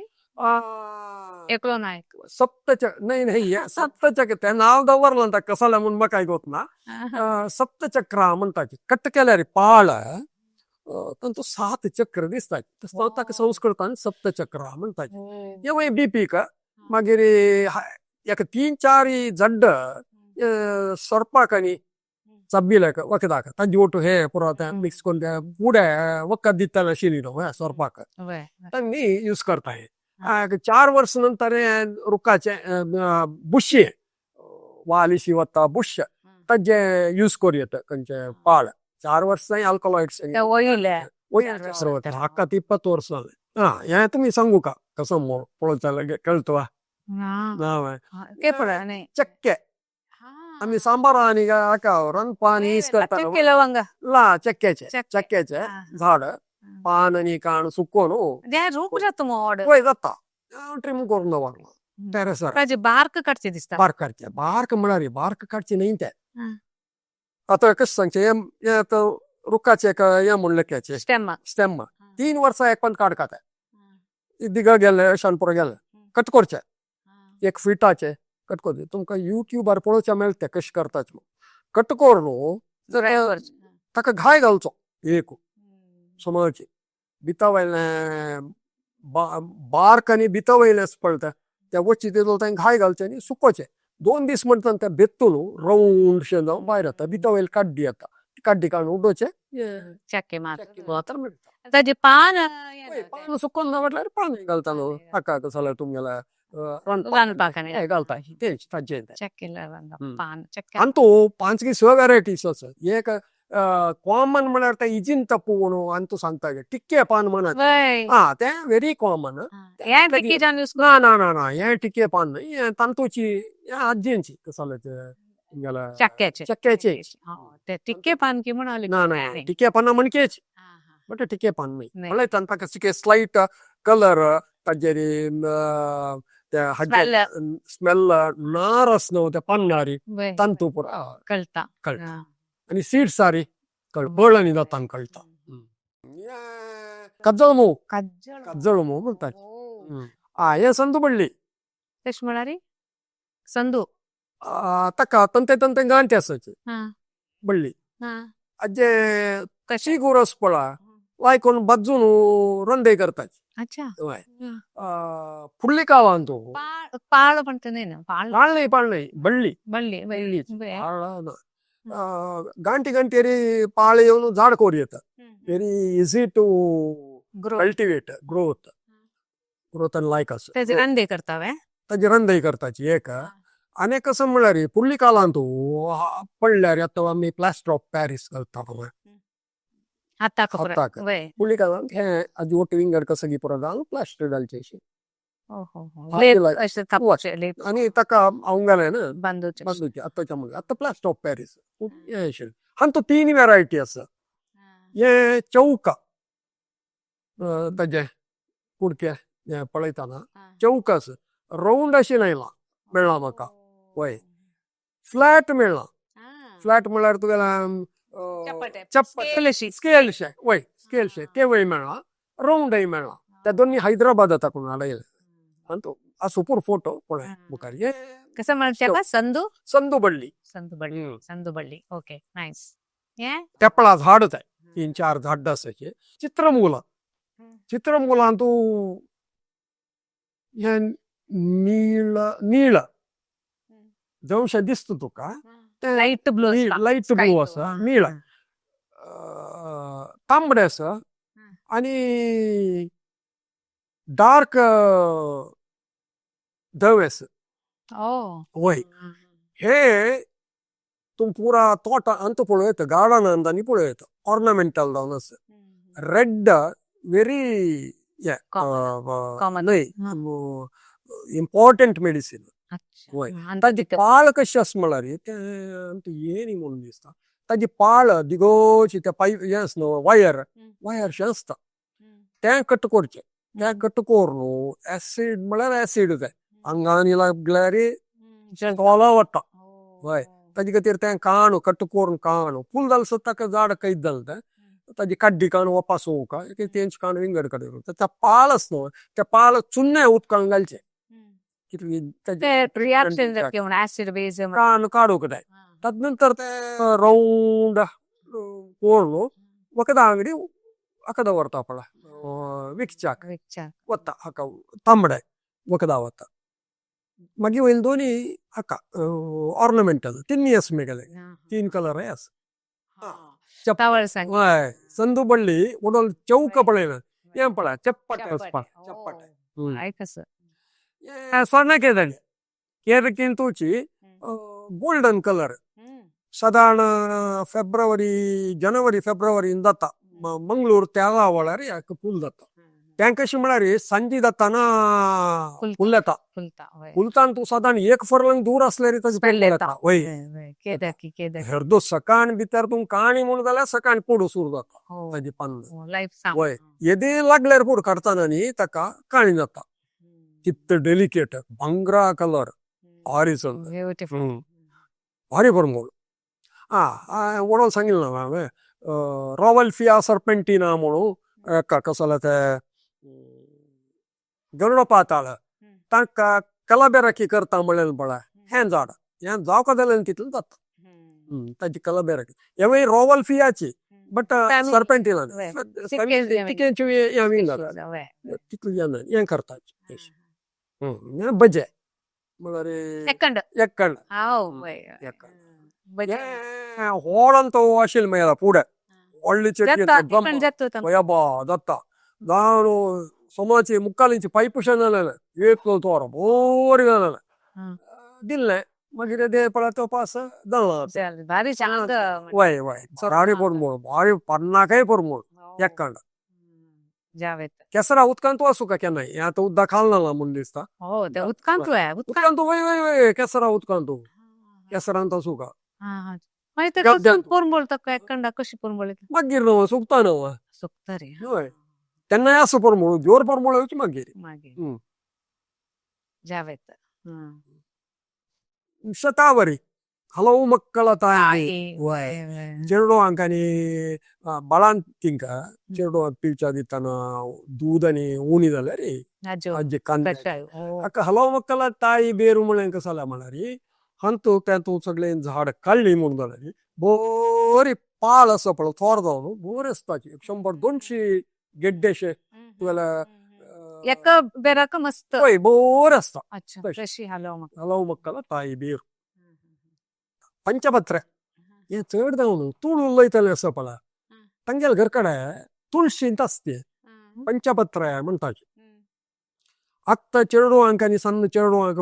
एकलो नायक. सप्तच नाही नाही, सप्तचक्र ते नाव दवरलं कसाला म्हूण म्हाका गोत ना. सप्तचक्र म्हणटाची. कट केल्यार पाळ तांचो 7 चक्र दिसतात. ताका संस्कृतान सप्तचक्र म्हणटाची. हे मागीर बीपीक मागीर एक 3-4 झड्ड सोरपाक आनी चब्बिलाक वखदाक तांचे ओटू हे पुरो तें मिक्स करून ते फुडें वखद दिताले आशिल्ली न्हू सोरपाक, तांणी यूज करता. हे 4 वर्स नंतर रुखाचे बुशी वालिशी वता बुश ताजे यूज करूं येता. खंयचे पाळ 4 वर्सां अल्कलॉइड्स. हाका 20 वर्स जालें. हा, हें तुमी सांगू का कसो पळोवचा कळतो. चक्के आमी सांबार आनी हाका रांदपा आनी यूज करता. चक्के लवंग. ला चक्क्याचे चक्क्याचे झाड पान आनी काण सुकोवन रूख जाता मोड. वय जाता. ट्रिम करून दवरलां टेरेसार. ताजे बार्क काडचे दिसता. बार्क काडचे. बार्क म्हळ्यार बार्क काडचे न्ही ते. आतां कशें सांगचें, हें हें आतां रुखाचें एक हें म्हूण लेख्याचें स्टेम. स्टेम. 3 वर्सां एक पण काड खाता. दिगा गेले, अशान पुरो गेले, कट करचे, एक फिटाचे कट करचे. तुमकां युट्यूबार पळोवचें मेळटा कशें करतात. कट करून ताका घाय घालचो एक समाची भिता वयलें बार्क आनी भिता वयलें पळता त्या वच्ची तितून तांकां घाय घालचे आनी सुकोवचे 2 दीस. म्हणटा ते बेत्तून रावंड शें जावन भायर येता. भिता वयली काड्डी येता, ती काड्डी काडून उडोवचें. चक्के मात्र. मात्र मेळटा. ताजे पान. हय, पान सुकोवन ना म्हटल्यार पान घालता न्हू हाका जाल्यार तुमगेल्या रांदपाक. हें घालता तेंच ताजें तें. चक्के पान चक्के. आनी तो पांच की स वेरायटीस आसा. एक कॉमन म्हळ्यार ते इजिन तप्पू म्हणून आनी तूं सांगता टिक्के पान म्हणत. हा, ते व्हेरी कॉमन. हें टिक्की जान यूज. ना ना ना ना, हें टिक्के पान न्हय. हें तांतूची, हें आजयेंची कसलें तें तुमगेल्या चक्क्याचे. चक्क्याचे. ते टिक्के पान की म्हणाले. ना ना, टिक्के पानां म्हणकेच, बट टिक्के पान न्हय. म्हळ्यार तांकां स्लायट कलर ताजेर त्या स्मेल नार आस न्हू त्या पान्नारी तांतू पुरा कळटा. कळटा. आनी सीड्स सारी कळ आनी जाता कळटा. कज्जळ मोव. कज्जळ. कज्जळ मोव म्हणतात. आ, हें संदू पडली. तशें म्हळ्यार संदू. ताका तंते तंते गांठी आसाचे बळ्ळी आजे कशें? गोरस पळा लायकून बाजून रंदे करतात. हय, फुडली काळान तो पाळ पाळ म्हणटा न्हय ना पाळ? पाळ न्हय, पाळ न्हय, बळ्ळी. बळ्ळी. बळ्ळी पाळ ना. गांठी गांठेरी पाळ येवन झाड कोर येता. Very easy to grow. Cultivate, growth growth आनी लायक आसा. तेजे रंदे करता वे? ताजी रंदय करताची एक. आनी कसं म्हळ्यार फुडली काळान तूं पडल्यार आतां आमी प्लास्टर ऑफ पॅरिस घालता. हाताक पुरा. हाताक. फुडली काळान हे आजी ओटी विंगड कसं पुरा घालून प्लास्टर घालचे अशें. हो हो हो लेप अशें थापचे लेप. आनी ताका हांव घालें ना. बांदूचे. बांदूचे आतांच्या म्हणल्यार आतां प्लास्टर ऑफ पॅरिस हें अशें. आनी तो तीन वेरायटी आसा. हे चौका ताजे कुडके हे पळयतना चौक आसा, रावंड अशें येयलां मेळ्ळां म्हाका. वय, फ्लॅट मेळ्ळां. फ्लॅट म्हळ्यार तुगेलें चपाटे. चप्पट. स्केल अशी. स्केल शे, वय, स्केल शे तेवूय मेळ्ळां, रावंडय मेळ्ळां. त्या दोन्ही हैदराबादा ताकून हाडयले. आनी तो आ सुपर फोटो पळय मुखार हे. कसं म्हणटा तेका संदू? संदू बडली. संदू बळ्ळी. संदू बळ्ळी, ओके, नायस हे. तेपळा झाड ते तीन चार झाड आसाचे. चित्रमूला. चित्रमूलांतू हे नीळ नीळ जवशें दिसता तुका. Light blue. Light blue आसा, नीळ, तांबडे आसा आनी डार्क धवे आसा. वय, हे तूं पुरा तोटा अंत पळोवं येता, गार्डनांत आनी पळोवं येता. ऑर्नामेंटल जावन आसा. Red very common. न्हय, इम्पॉर्टंट मेडिसीन. वय. ताजी पाळ कशी आसा म्हळ्यार तें आमकां येनी म्हणून दिसता. ताजी पाळ दिगोची त्या पायप हें आसा न्हू, वायर वायर शें आसता, तें कट करचें. तें कट करून एसीड म्हळ्यार एसीड तें आंगांनी लागल्यार कोलो वता. वय, ताजे खातीर तें काणू कट करून काणू फूल जालें सुद्दां ताका झाड कैद जालें तें ताजी काड्डी काडून वापास वोवका तेंच काण विंगड कडेन. त्या पाळ आसा न्हू, त्या पाळ चुन्ने उदकान घालचें कितली ते रिएक्शन जाता म्हणून ऍसिड बेस. कान काडूंक जाय. तदनंतर ते रावंड करून वखदां अंगडी हाका दवरता पळय विकच्याक वता. हाका तांबडे वखदां वता. मागीर वयले दोनी हाका ऑर्नामेंटल तिन्नी आसा मेगेले. तीन कलरय आसा. तावळ सांग. हय, संदू बडली उडोल चौक पळयना हें पळय चप्पट वचपा चप्पट. काय कसं. स्वर्ण केदणी केरकिंतूची गोल्डन कलर. सादारण फेब्रुवारी, जनवरी फेब्रुवारीन जाता. मंगळूर त्या वेळार हाका फूल जाता. तें कशें म्हळ्यार सांजे जाताना फुल येता. फुलता, वय. फुलतान तूं सादारण एक फरलंग दूर आसल्यार ताजें स्मेल फूल येता. येता, वय. वय, केदकी केदकी. हेरदो सकाळ भितर तूं काणी म्हूण जाल्यार सकाळ पोडू सुरू जाता ताजी पान्न. लायफ सांग. वय, येदे लागल्यार पोड काडटाना न्ही ताका काणी जाता. कितले डेलिकेट भांगरा कलर भारी चलता. ब्युटिफुल. भारी परमळ. आ वडोन सांगिल्लें ना हांवें रॉवल्फिया सर्पेंटिना म्हणून एका कसलें ते गरुड पाताळ तांकां कलाबेराकी करता म्हणलें पळय हें झाड हें जावका जाल्यार तितलें जाता. ताची कलाबेराकी हेवूय रॉवल्फियाची बट Family. सर्पेंटिना सिक्केची तितलें हें करता हें बजें म्हळ्यार सेकंड एकंड हाव वय एकंड हें व्हड तो आशिल्लें मागीर फुडें व्हडली चेटी जाता एकंड जाता. अबा जाता जावन सोमाची मुक्कालींची पायप जालें एक तोर बोरी जालें दिल्लें मागीर ते पळय तो पास जालो. जालें भारी चांग. वय वय भारी परमळ भारी पन्नाकय परमळ एकंड. जावेत. केसरा उदकांत आसूं केन्नाय हें आतां उदक खालना म्हूण दिसता. हो ते उदकांत उदकांत उदकांत वय वय वय केसरा उदकांत केसरांत आसूं का. मागीर ते कसो परमळ ताका एकंडा कशी परमळ येता? मागीर न्हू सुकता न्हू. सुकता रे. हय तेन्नाय आसूं परमळ जोर परमळ येवची मागीर. मागीर जावेत. ಶತಾವರಿ ಹಲವು ಮಕ್ಕಳ ತಾಯಿ. ವय चेडवांक आनी बाळांत तिंका चेडवांक पिवच्या दितना दूद आनी उणी जाल्यार आजी कांदे हाका हलव मक्कला ताई बेरू म्हळ्यार कसो जालें म्हळ्यार हंतू तेतूं सगळें झाड काडली म्हूण जाल्यार बरी पाळ आसा पळय थोर जावन बरी आसताची 100-200 गेड्डेशे तुगेले. एका बेराक मस्त. हय बरें आसता. अच्छा तशी हलव मक्कल. हलव मक्कला ताई बेर. पंचपत्रे हें चड जावन तूळ उलयतलें आसा पळय तांगेले घर कडेन तुळशींत आसता पंचपत्रे म्हणटाची. आतां चेडवांक आनी सन्न चेडवांक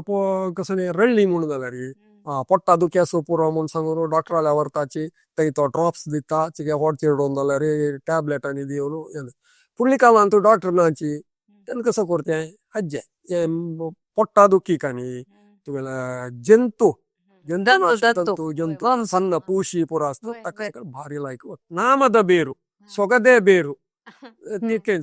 कसलें रडली म्हूण जाल्यार पोट्टा दुखी आसूं पुरो म्हूण सांगून डॉक्टराल्या व्हरताची थंय तो ड्रॉप्स दिता चिके होड चेडून जाल्यार टॅबलेट आनी दिवन. फुडल्या काळांत डॉक्टर नाची तेन्ना कसो करता तें आज्जे हें पोट्टा दुखीक आनी तुगेले जंतू जंतू जंतू सन्न पुशी पुरो आसता ताका भारी लायक. नामद बेरू सोगदे बेरू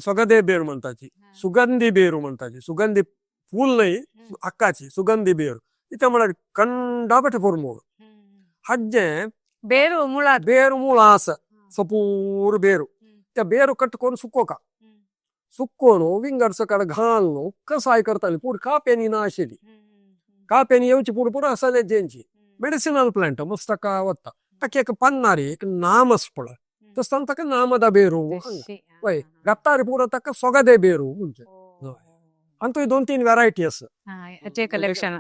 सोगदे बेरू म्हणटाची सुगंधी बेरू म्हणटाची सुगंधी फूल न्हय आक्काची सुगंधी बेरू इथे म्हळ्यार कंडापट परमळ हज्जें बेरू मुळात बेरू मुळां आसा सपूर बेरू त्या बेरू कट करून सुकोवका सुकोवन विंगड सकड घालून कसाय करताली पूण काप्यांनी ना आशिल्ली काप्यांनी येवची पूण पुरो आसले जेंची मेडिसिनल प्लांट मस्त ताका वता ताका एक पन्नारी एक नाम आसा पळय तसो ताका नामदा बेरू वय गत्तारी पुरो ताका सोगदे बेरू म्हणजे आनी तुवें 2-3 व्हेरायटी आसा. हेचे कलेक्शन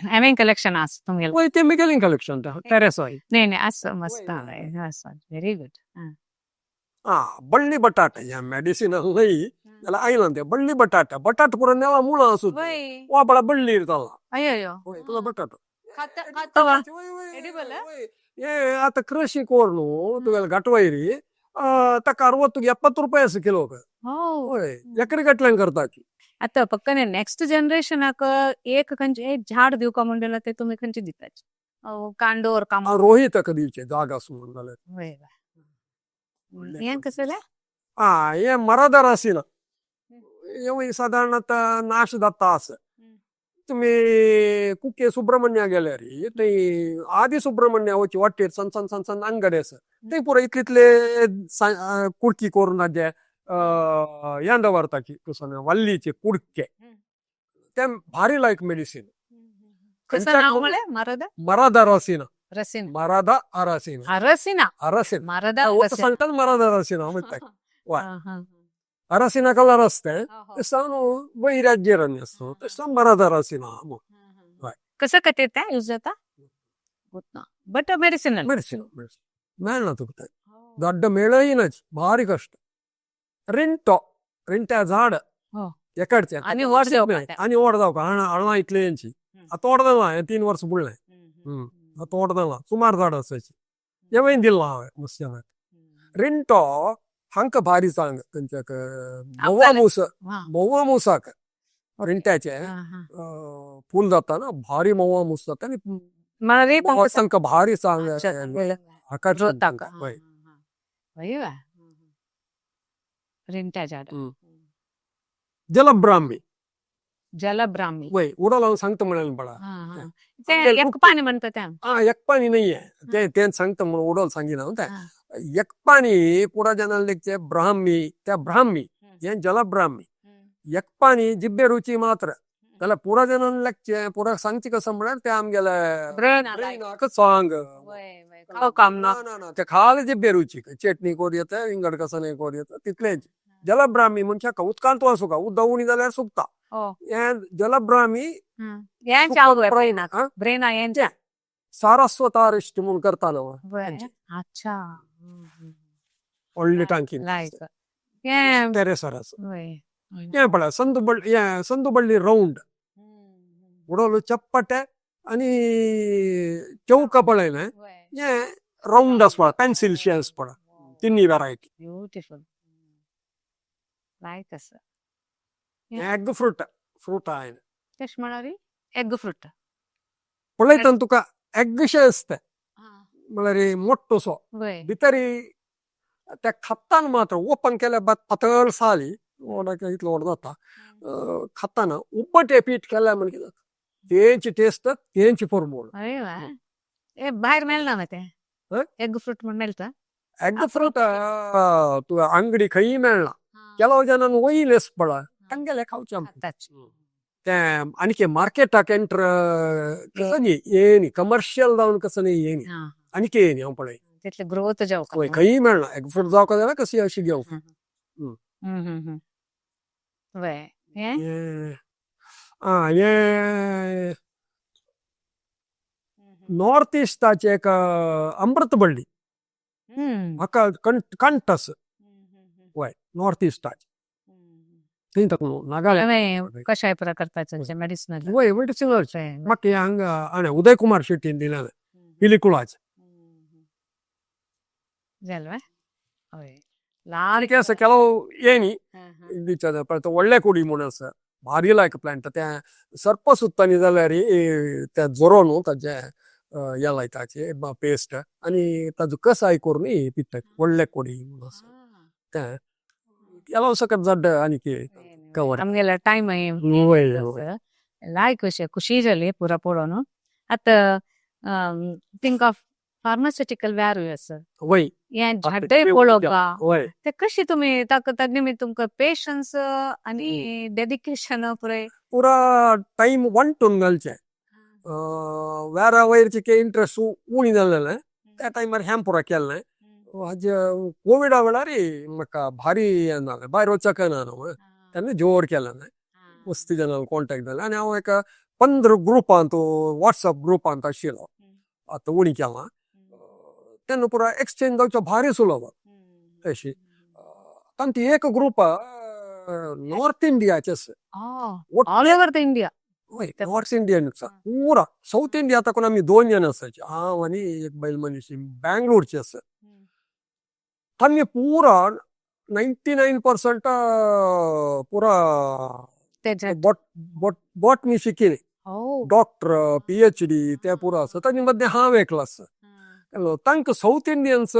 हांवें कलेक्शन आसा तुमगेलें. वय तें मिगेलें कलेक्शन तेरेस वय. न्ही न्ही आसा मस्त आसा व्हेरी गुड. आ बळ्ळी बटाट हें मेडिसिनल न्हय जाल्यार आयलां तें बळ्ळी बटाट बटाट पुरो नेवा मुळां आसूं वा पळय बळ्ळी जालां. अय्यो वय तुजो बटाट एडिबल. हे आतां कृषी कोर न्हू तुगेले घाटवैरी ताका 60-70 रुपया आसा किलोक. वय एकरी गटल्यान करताची. आतां पक्कने नेक्स्ट जनरेशनाक एक खंयचे एक झाड दिवका म्हणलें ते तुमी खंयचे दिताचे कांडोर काम. रोहिताक दिवचे जाग आसूं म्हूण जाल्यार. वय हें कसलें? आ हें मरादर आशिना हें सादारण नाश जाता आसा. तुमी कुके सुब्रमण्या गेल्यार थंय आदी सुब्रमण्या वची वाटेर सण सण सण सण अंगडी आसा थंय पुरो इतले इतले कुडकी करून जे हें दवरताची कसो वल्लीचे कुडके ते भारी लायक मेडिसीन. कसं नाव म्हळें मरादा? मरादा रसीना. रसीन. मरादा अरसीना. अरसीना. अरसीन मरादा. सांगतात मरादा रसीना म्हणटा वय अरसीना कलर आसता तसो वैराज्य आसता तसो मरादा रसीना. कसं खातीर तें यूज जाता बट मेडिसिनल. मेडिसिन मेळना तुका दೊಡ್ಡ मेळय नाच भारी कश्ट. रिंटो रिंट्या झाड एकडचें आनी व्हड जावपा आनी व्हड जावपा अळणा इतलें हेंची आतां तोड जालां हें 3 वर्सां बुडलें तोड जालां सुमार झाड आसाची हेंवूय दिलां हांवें मस्त रिंटो हांकां भारी चांग खंयच्याक म्होंवा मूस म्होंवा मुसाक रिंट्याचें फूल जाता ना भारी म्होंवा मूस जाता आनी तांकां भारी चांग आकर्शण. वय रिंट्या झाड. जलब्राह्मी जलब्राह्मी. वय, उडोल हांव सांगता म्हणलें पळय. हा, हा. ते एकपाणी म्हणता ते. हा, एकपाणी नाही आहे ते, तेच सांगता म्हणून उडोल सांगिना हांव. ते एकपाणी पुरा जनान लेखचे ब्राह्मी, त्या ब्राह्मी हे जलब्राह्मी. एकपाणी जिब्बे रुची मात्र जाल्यार पुरा जनान लेखचे पुरा सांगचे कसं म्हळ्यार ते आमगेले ब्रेनाक चांग काम ना. ना ना, ते खाली जिब्बे रुची चटणी कोर येता, विंगड कसं नाही कोर येता तितलेंच. जलब्राह्मी मनशाक उदकांत सुका, उदक उणी जाल्यार सुकता. हे जलब्राह्मी. ब्रेनाक, ब्रेना. सारस्वतारिश्ट म्हूण करता न्हू. अच्छा. व्हडली टांकी. लायक टेरेसर आसा हें पळय, संदूबळ्ळी, हें संदूबळ्ळी रावंड उडोवलो चप्पटे आनी चौका पळयलें, हें रावंड आसपा, पेन्सिल शे आसपा, तिन्ही व्हरायटी. ब्युटिफुल, लायक आसा. एग फ्रूट, फ्रूट आयन. कशें म्हळ्यार एग फ्रूट? पळयतना तुका एग शे आसता, म्हळ्यार मोठोसो भितरी. त्या खातान मात्र ओपन केल्या बाद पातळ साली इतलो व्हड जाता. खाताना उब्बटे पीठ केल्या म्हण कितें जाता, तेंची टेस्ट, तेंची फॉर्मूल. अरे वा, ए भायर मेळना मा तें? एग फ्रूट म्हण मेळटा? एग फ्रूट तुका अंगडी खंयी मेळना. ಕೆಲವು ಜನ ಒಯ್ಲೆಸ್ ಪಳ ತಂಗೆಲೆ खावचे. ते आणखी मार्केटाक एंटर कसं न्ही, येनी कमर्शियल जावन कसं न्ही, येनी आणखी येनी हांव पळय. तितले ग्रोथ जावंक. वय, खंयी मेळना. एग फ्रूट जावका जाल्यार कशी अशी घेवंक. वय, हें आं, हें नॉर्थ इस्टाचें एक अमृतबळ्ळी. म्हाका कंटस, वय, नॉर्थ इस्टाचें थंय ताका नागालँड. कशाय पुरा करपाचें मेडिसिनल. वय, मेडिसिनल. म्हाका हांगा आनी उदय कुमार शेट्टीन दिलें पिलिकुळाचें. जालें, हय. आनी आसा ಕೆಲವು ಏನಿ दिच्या व्हडले कुडी म्हूण आसा, भारी लायक प्लांट. तें सर्प सुत्तानी जाल्यार तें जोरो न्हू, ताजें हें लायताचे पेस्ट आनी ताजो कसाय करून पितात. व्हडले कोडी म्हूण आसा तें, ಕೆಲವು ಸಕತ್ ದೊಡ್ಡ आनी कवर. आमगेलो टायम लायक अशें खुशी जाली पुरा पळोवन. आतां थिंक ऑफ फार्मास्युटिकल व्हॅल्यू आसा. हें झाडय पळोवपा ते कशी तुमी ताका ताजे निमित्त तुमकां पेशन्स आनी डेडिकेशन पुराय. पुरा टायम वांटून घालचें. वेरा वयरचे इंट्रस्ट उणी जालेलें त्या टायमार हें पुरा केल्लें. हाजे कोविडा वेळार म्हाका भारी हें जालें, भायर वचकना न्हू, तेन्ना जोर केलें. मस्ती जाणां कॉन्टेक्ट जालें आनी हांव एक 15 ग्रुपांत, वॉट्सएप ग्रुपांत आशिल्लो. आतां उणी केलां. तेन्ना पुरा एक्सचेंज जावचो भारी सुलभ अशी. तांचे एक ग्रुप नॉर्थ इंडियाचे. All over the India. वय, नॉर्थ इंडियन पुरा. साऊथ इंडिया ताकून आमी दोन जाण आसाचे, हांव आनी एक बायल मनीस बँगलोरचे आसा. तांणी पुरा 99% पुरा बॉट बॉट बॉटनी शिकिली, डॉक्टर, पीएचडी ते पुरा आसा. तांचे मदें हांव एकलो आसा. तांकां साऊथ इंडियन्स,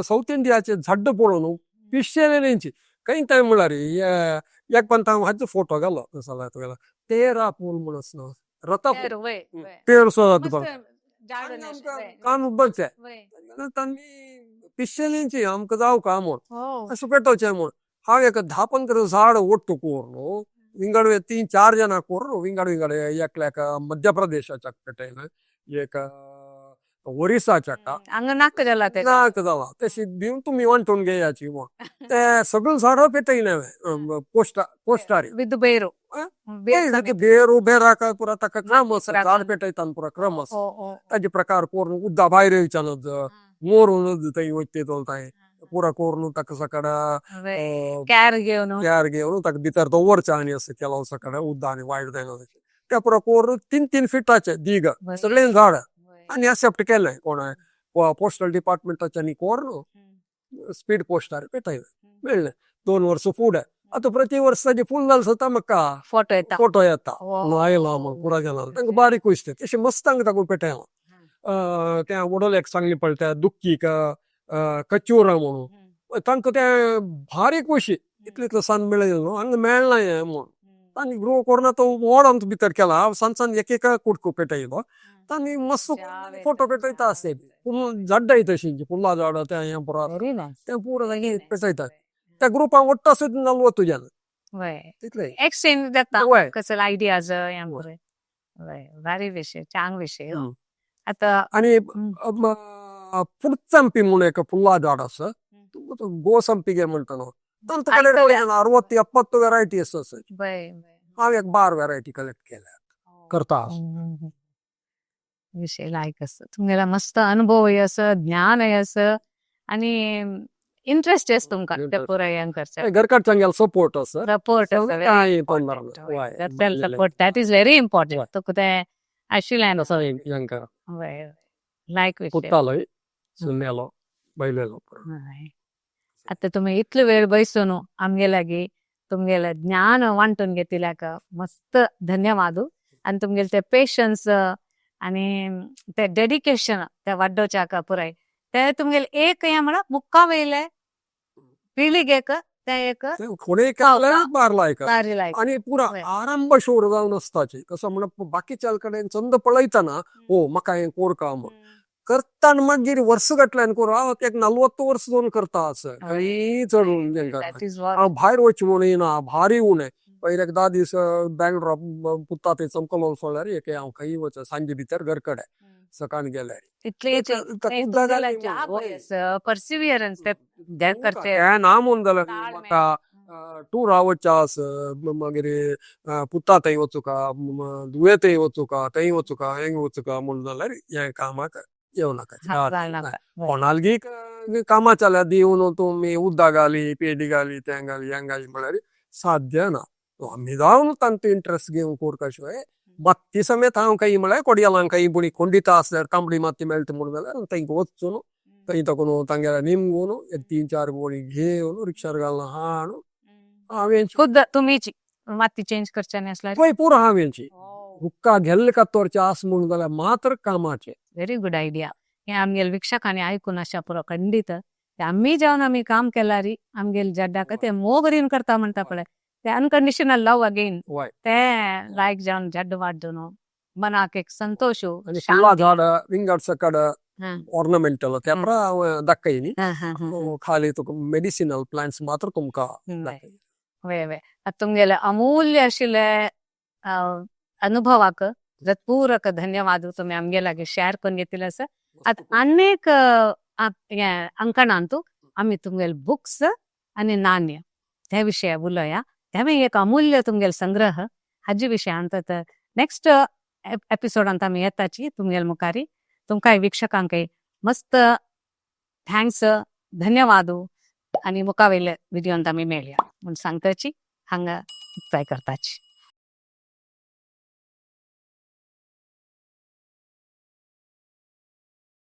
साऊथ इंडियाचे झाड पळोवन पिशेलेंची खंय काय म्हळ्यार एक पंत हांव हाजो फोटो घालो जाल्यार तुगेलो तेरा पूल म्हूण आसा, रता पेर सो जाता कान उब्बचे तांणी पिशेलेंची आमकां जावं का म्हूण सुपेटोचें म्हूण. हांव एक 10-15 झाड ಒಟ್ಟು करून विंगड तीन चार जाणां करून विंगड विंगड, एकल्याक मध्य प्रदेशाच्या पेटयलें, एक ओरिसाच्या. हांगा नाका जाला ते. नाका जाला तशी दिवन तुमी वांटून घेयाची म्हूण ते सगळीं झाडां पेटयलें हांवें पोस्टा पोस्टारी. विथ बेरो. बेर बेराक पुरा ताका क्रम आसा, झाड पेटयताना पुरा क्रम आसा. ताजे प्रकार करून उद्दा भायर येवच्या नज, मोरून थंय वयता थंय पुरा करून ताका सकाळ कॅर घेवन. कॅर घेवन ताका भितर दवरचें आनी अशें केलो सकाळ उद्दा आनी वायट जायना त्या पुरा करून 3-3 फिटाचे दीग सगळें झाड आनी एक्सेप्ट केलें कोण पोस्टल डिपार्टमेंटाच्यानी करून स्पीड पोस्टार पेटयलें, मेळ्ळें. 2 वर्सां फुडें आतां प्रति वर्स ताजें फूल जालें सुद्दां म्हाका फोटो येता. फोटो येता आयला म्हूण पुरा जाणां तांकां बारीक दिसता. तशें मस्त हांगा ताका पेटयलां. तें उडोवलें सांगलें पळय त्या दुक्कीक कचुरा म्हणून, तांकां तें भारी खोशी, इतलें इतलें सान मेळ्ळें न्हू, हांगा मेळना हें म्हूण. तांणी ग्रो करून तो वॉडांत भितर केला. हांव सान सान एक एक कुडको पेटयलो. तांणी मस्त फोटो पेटयता आसते. पूण झाड्डाय तशी फुलां झाडां तें हें पुरो. Very nice. तें पुरो तांणी पेटयतात. त्या ग्रुपान वट्ट आसा 40 जण. तितले. एक्सचेंज जाता. वय. कसले आयडियाज हें पुरो. वय, भारी विशय, चांग विशय. आतां आणि पुडचंपी म्हणून एक फुलां झाड आसा. गोसंपिगे म्हणटा न्हू, तांचे कडेन 60-70 व्हेरायटी आसा. वय वय हांव एक 12 व्हेरायटी कलेक्ट केल्या करता. विषय लायक आसा. तुमगेला मस्त अनुभवय आसा, ज्ञानय आसा आनी इंट्रस्ट आसा तुमकां ते पुराय हें करच्याक. घरकडच्यांगेलो सपोर्ट आसा. सपोर्ट आसा. कांय तोंडार वय. Support, that is very important. तुका तें आशिल्लें. तसो हेंका वय, लायक विशय. पुतालोय, सुनेलो, बायलेलो. आतां तुमी इतलो वेळ बैसून आमगे लागीं तुमगेलें ज्ञान वांटून घेतिल्याक मस्त धन्यवाद. आनी तुमगेले ते पेशन्स आनी ते डेडिकेशन ते वाड्डोवच्याक पुराय ते तुमगेले एक हें म्हळ्यार मुक्का वयले पिळगेक ते एक कोणेय केल्यार बार लायक. बारी लायक. आणि पुरा आरंभ शोर जावन आसताची. कसो म्हणल्यार बाकीच्या कडेन संद पळयतना ओ म्हाका हें कोरका म्हूण करता. मागीर वर्स गटल्यान कोर हांव एक 40 वर्स जावन करता आसा. खंय चड. That is what. हांव भायर वचचें म्हूण येना, भारी उणें. पयर एक 10 दीस बँगलोर पुता थंय चमकलो सोडल्यार एक हांव खंय वच सांजे भितर घर कडेन सकाळी गेल्यार. तितले पर्सिवियरन्स ते करचे. ना म्हूण जाल्यार म्हाका टुरा वचचें आसा, मागीर पुता थंय वचूका, धुवे थंय वचूका, थंय वचूका, हेंग वचूका म्हूण जाल्यार हें कामाक येवं नाका. कोणालगी कामां जाल्यार दिवन तुमी उदक घाली, पेडी घाली, तें घाली, हें घाली म्हळ्यार साध्य ना. आमी जावन तांचो इंट्रस्ट घेवन कोरका शिवाय माती समेत हांव काही म्हळ्यार कोडियालांक काही पुणी कोंडिता आसल्यार तांबडी माती मेळटा म्हूण जाल्यार थंय वचून थंय तकून तांगेल्या निमगून एक 3-4 गोळी घेवन रिक्षार घालून हाडून हांवें खुद्द तुमीची माती चेंज करच्यानी आसल्यार. पळय पुरो हांवेंची हुक्का घेल्ले कातोरचे आस म्हूण जाल्यार मात्र कामाचें. Very good idea. हें आमगेले वीक्षकांनी आयकून आशा पुरो खंडीत. आमी जेवन आमी काम केल्यारी आमगेले जड्डाक ते मोग करता म्हणटा पळय ते अनकंडिशनल लव अगेन. ते लायक जावन जड्ड वाड्डून मनाक एक संतोश. आनी फुलां झाड विंगड सकड ऑर्नामेंटल ते हांव दाखयनी. खाली तुका मेडिसिनल प्लांट्स मात्र तुमकां. वय वय, आतां तुमगेले अमूल्य आशिल्ले अनुभवाक पूरक धन्यवाद. तुमी आमगे लागीं शेअर करून घेतिल्ले आसा. आतां आनीक अंकणांतू आमी तुमगेले बुक्स आनी नाण्य त्या विशया उलोवया. तें एक अमूल्य तुमगेले संग्रह हाजे विशयांत नेक्स्ट एपिसोडांत आमी येताची तुमगेले मुखारी. तुमकांय वीक्षकांकय मस्त thanks, धन्यवाद. आनी मुखावयले व्हिडियोंत आमी मेळया म्हूण सांगताची हांगा मुक्ताय करताची.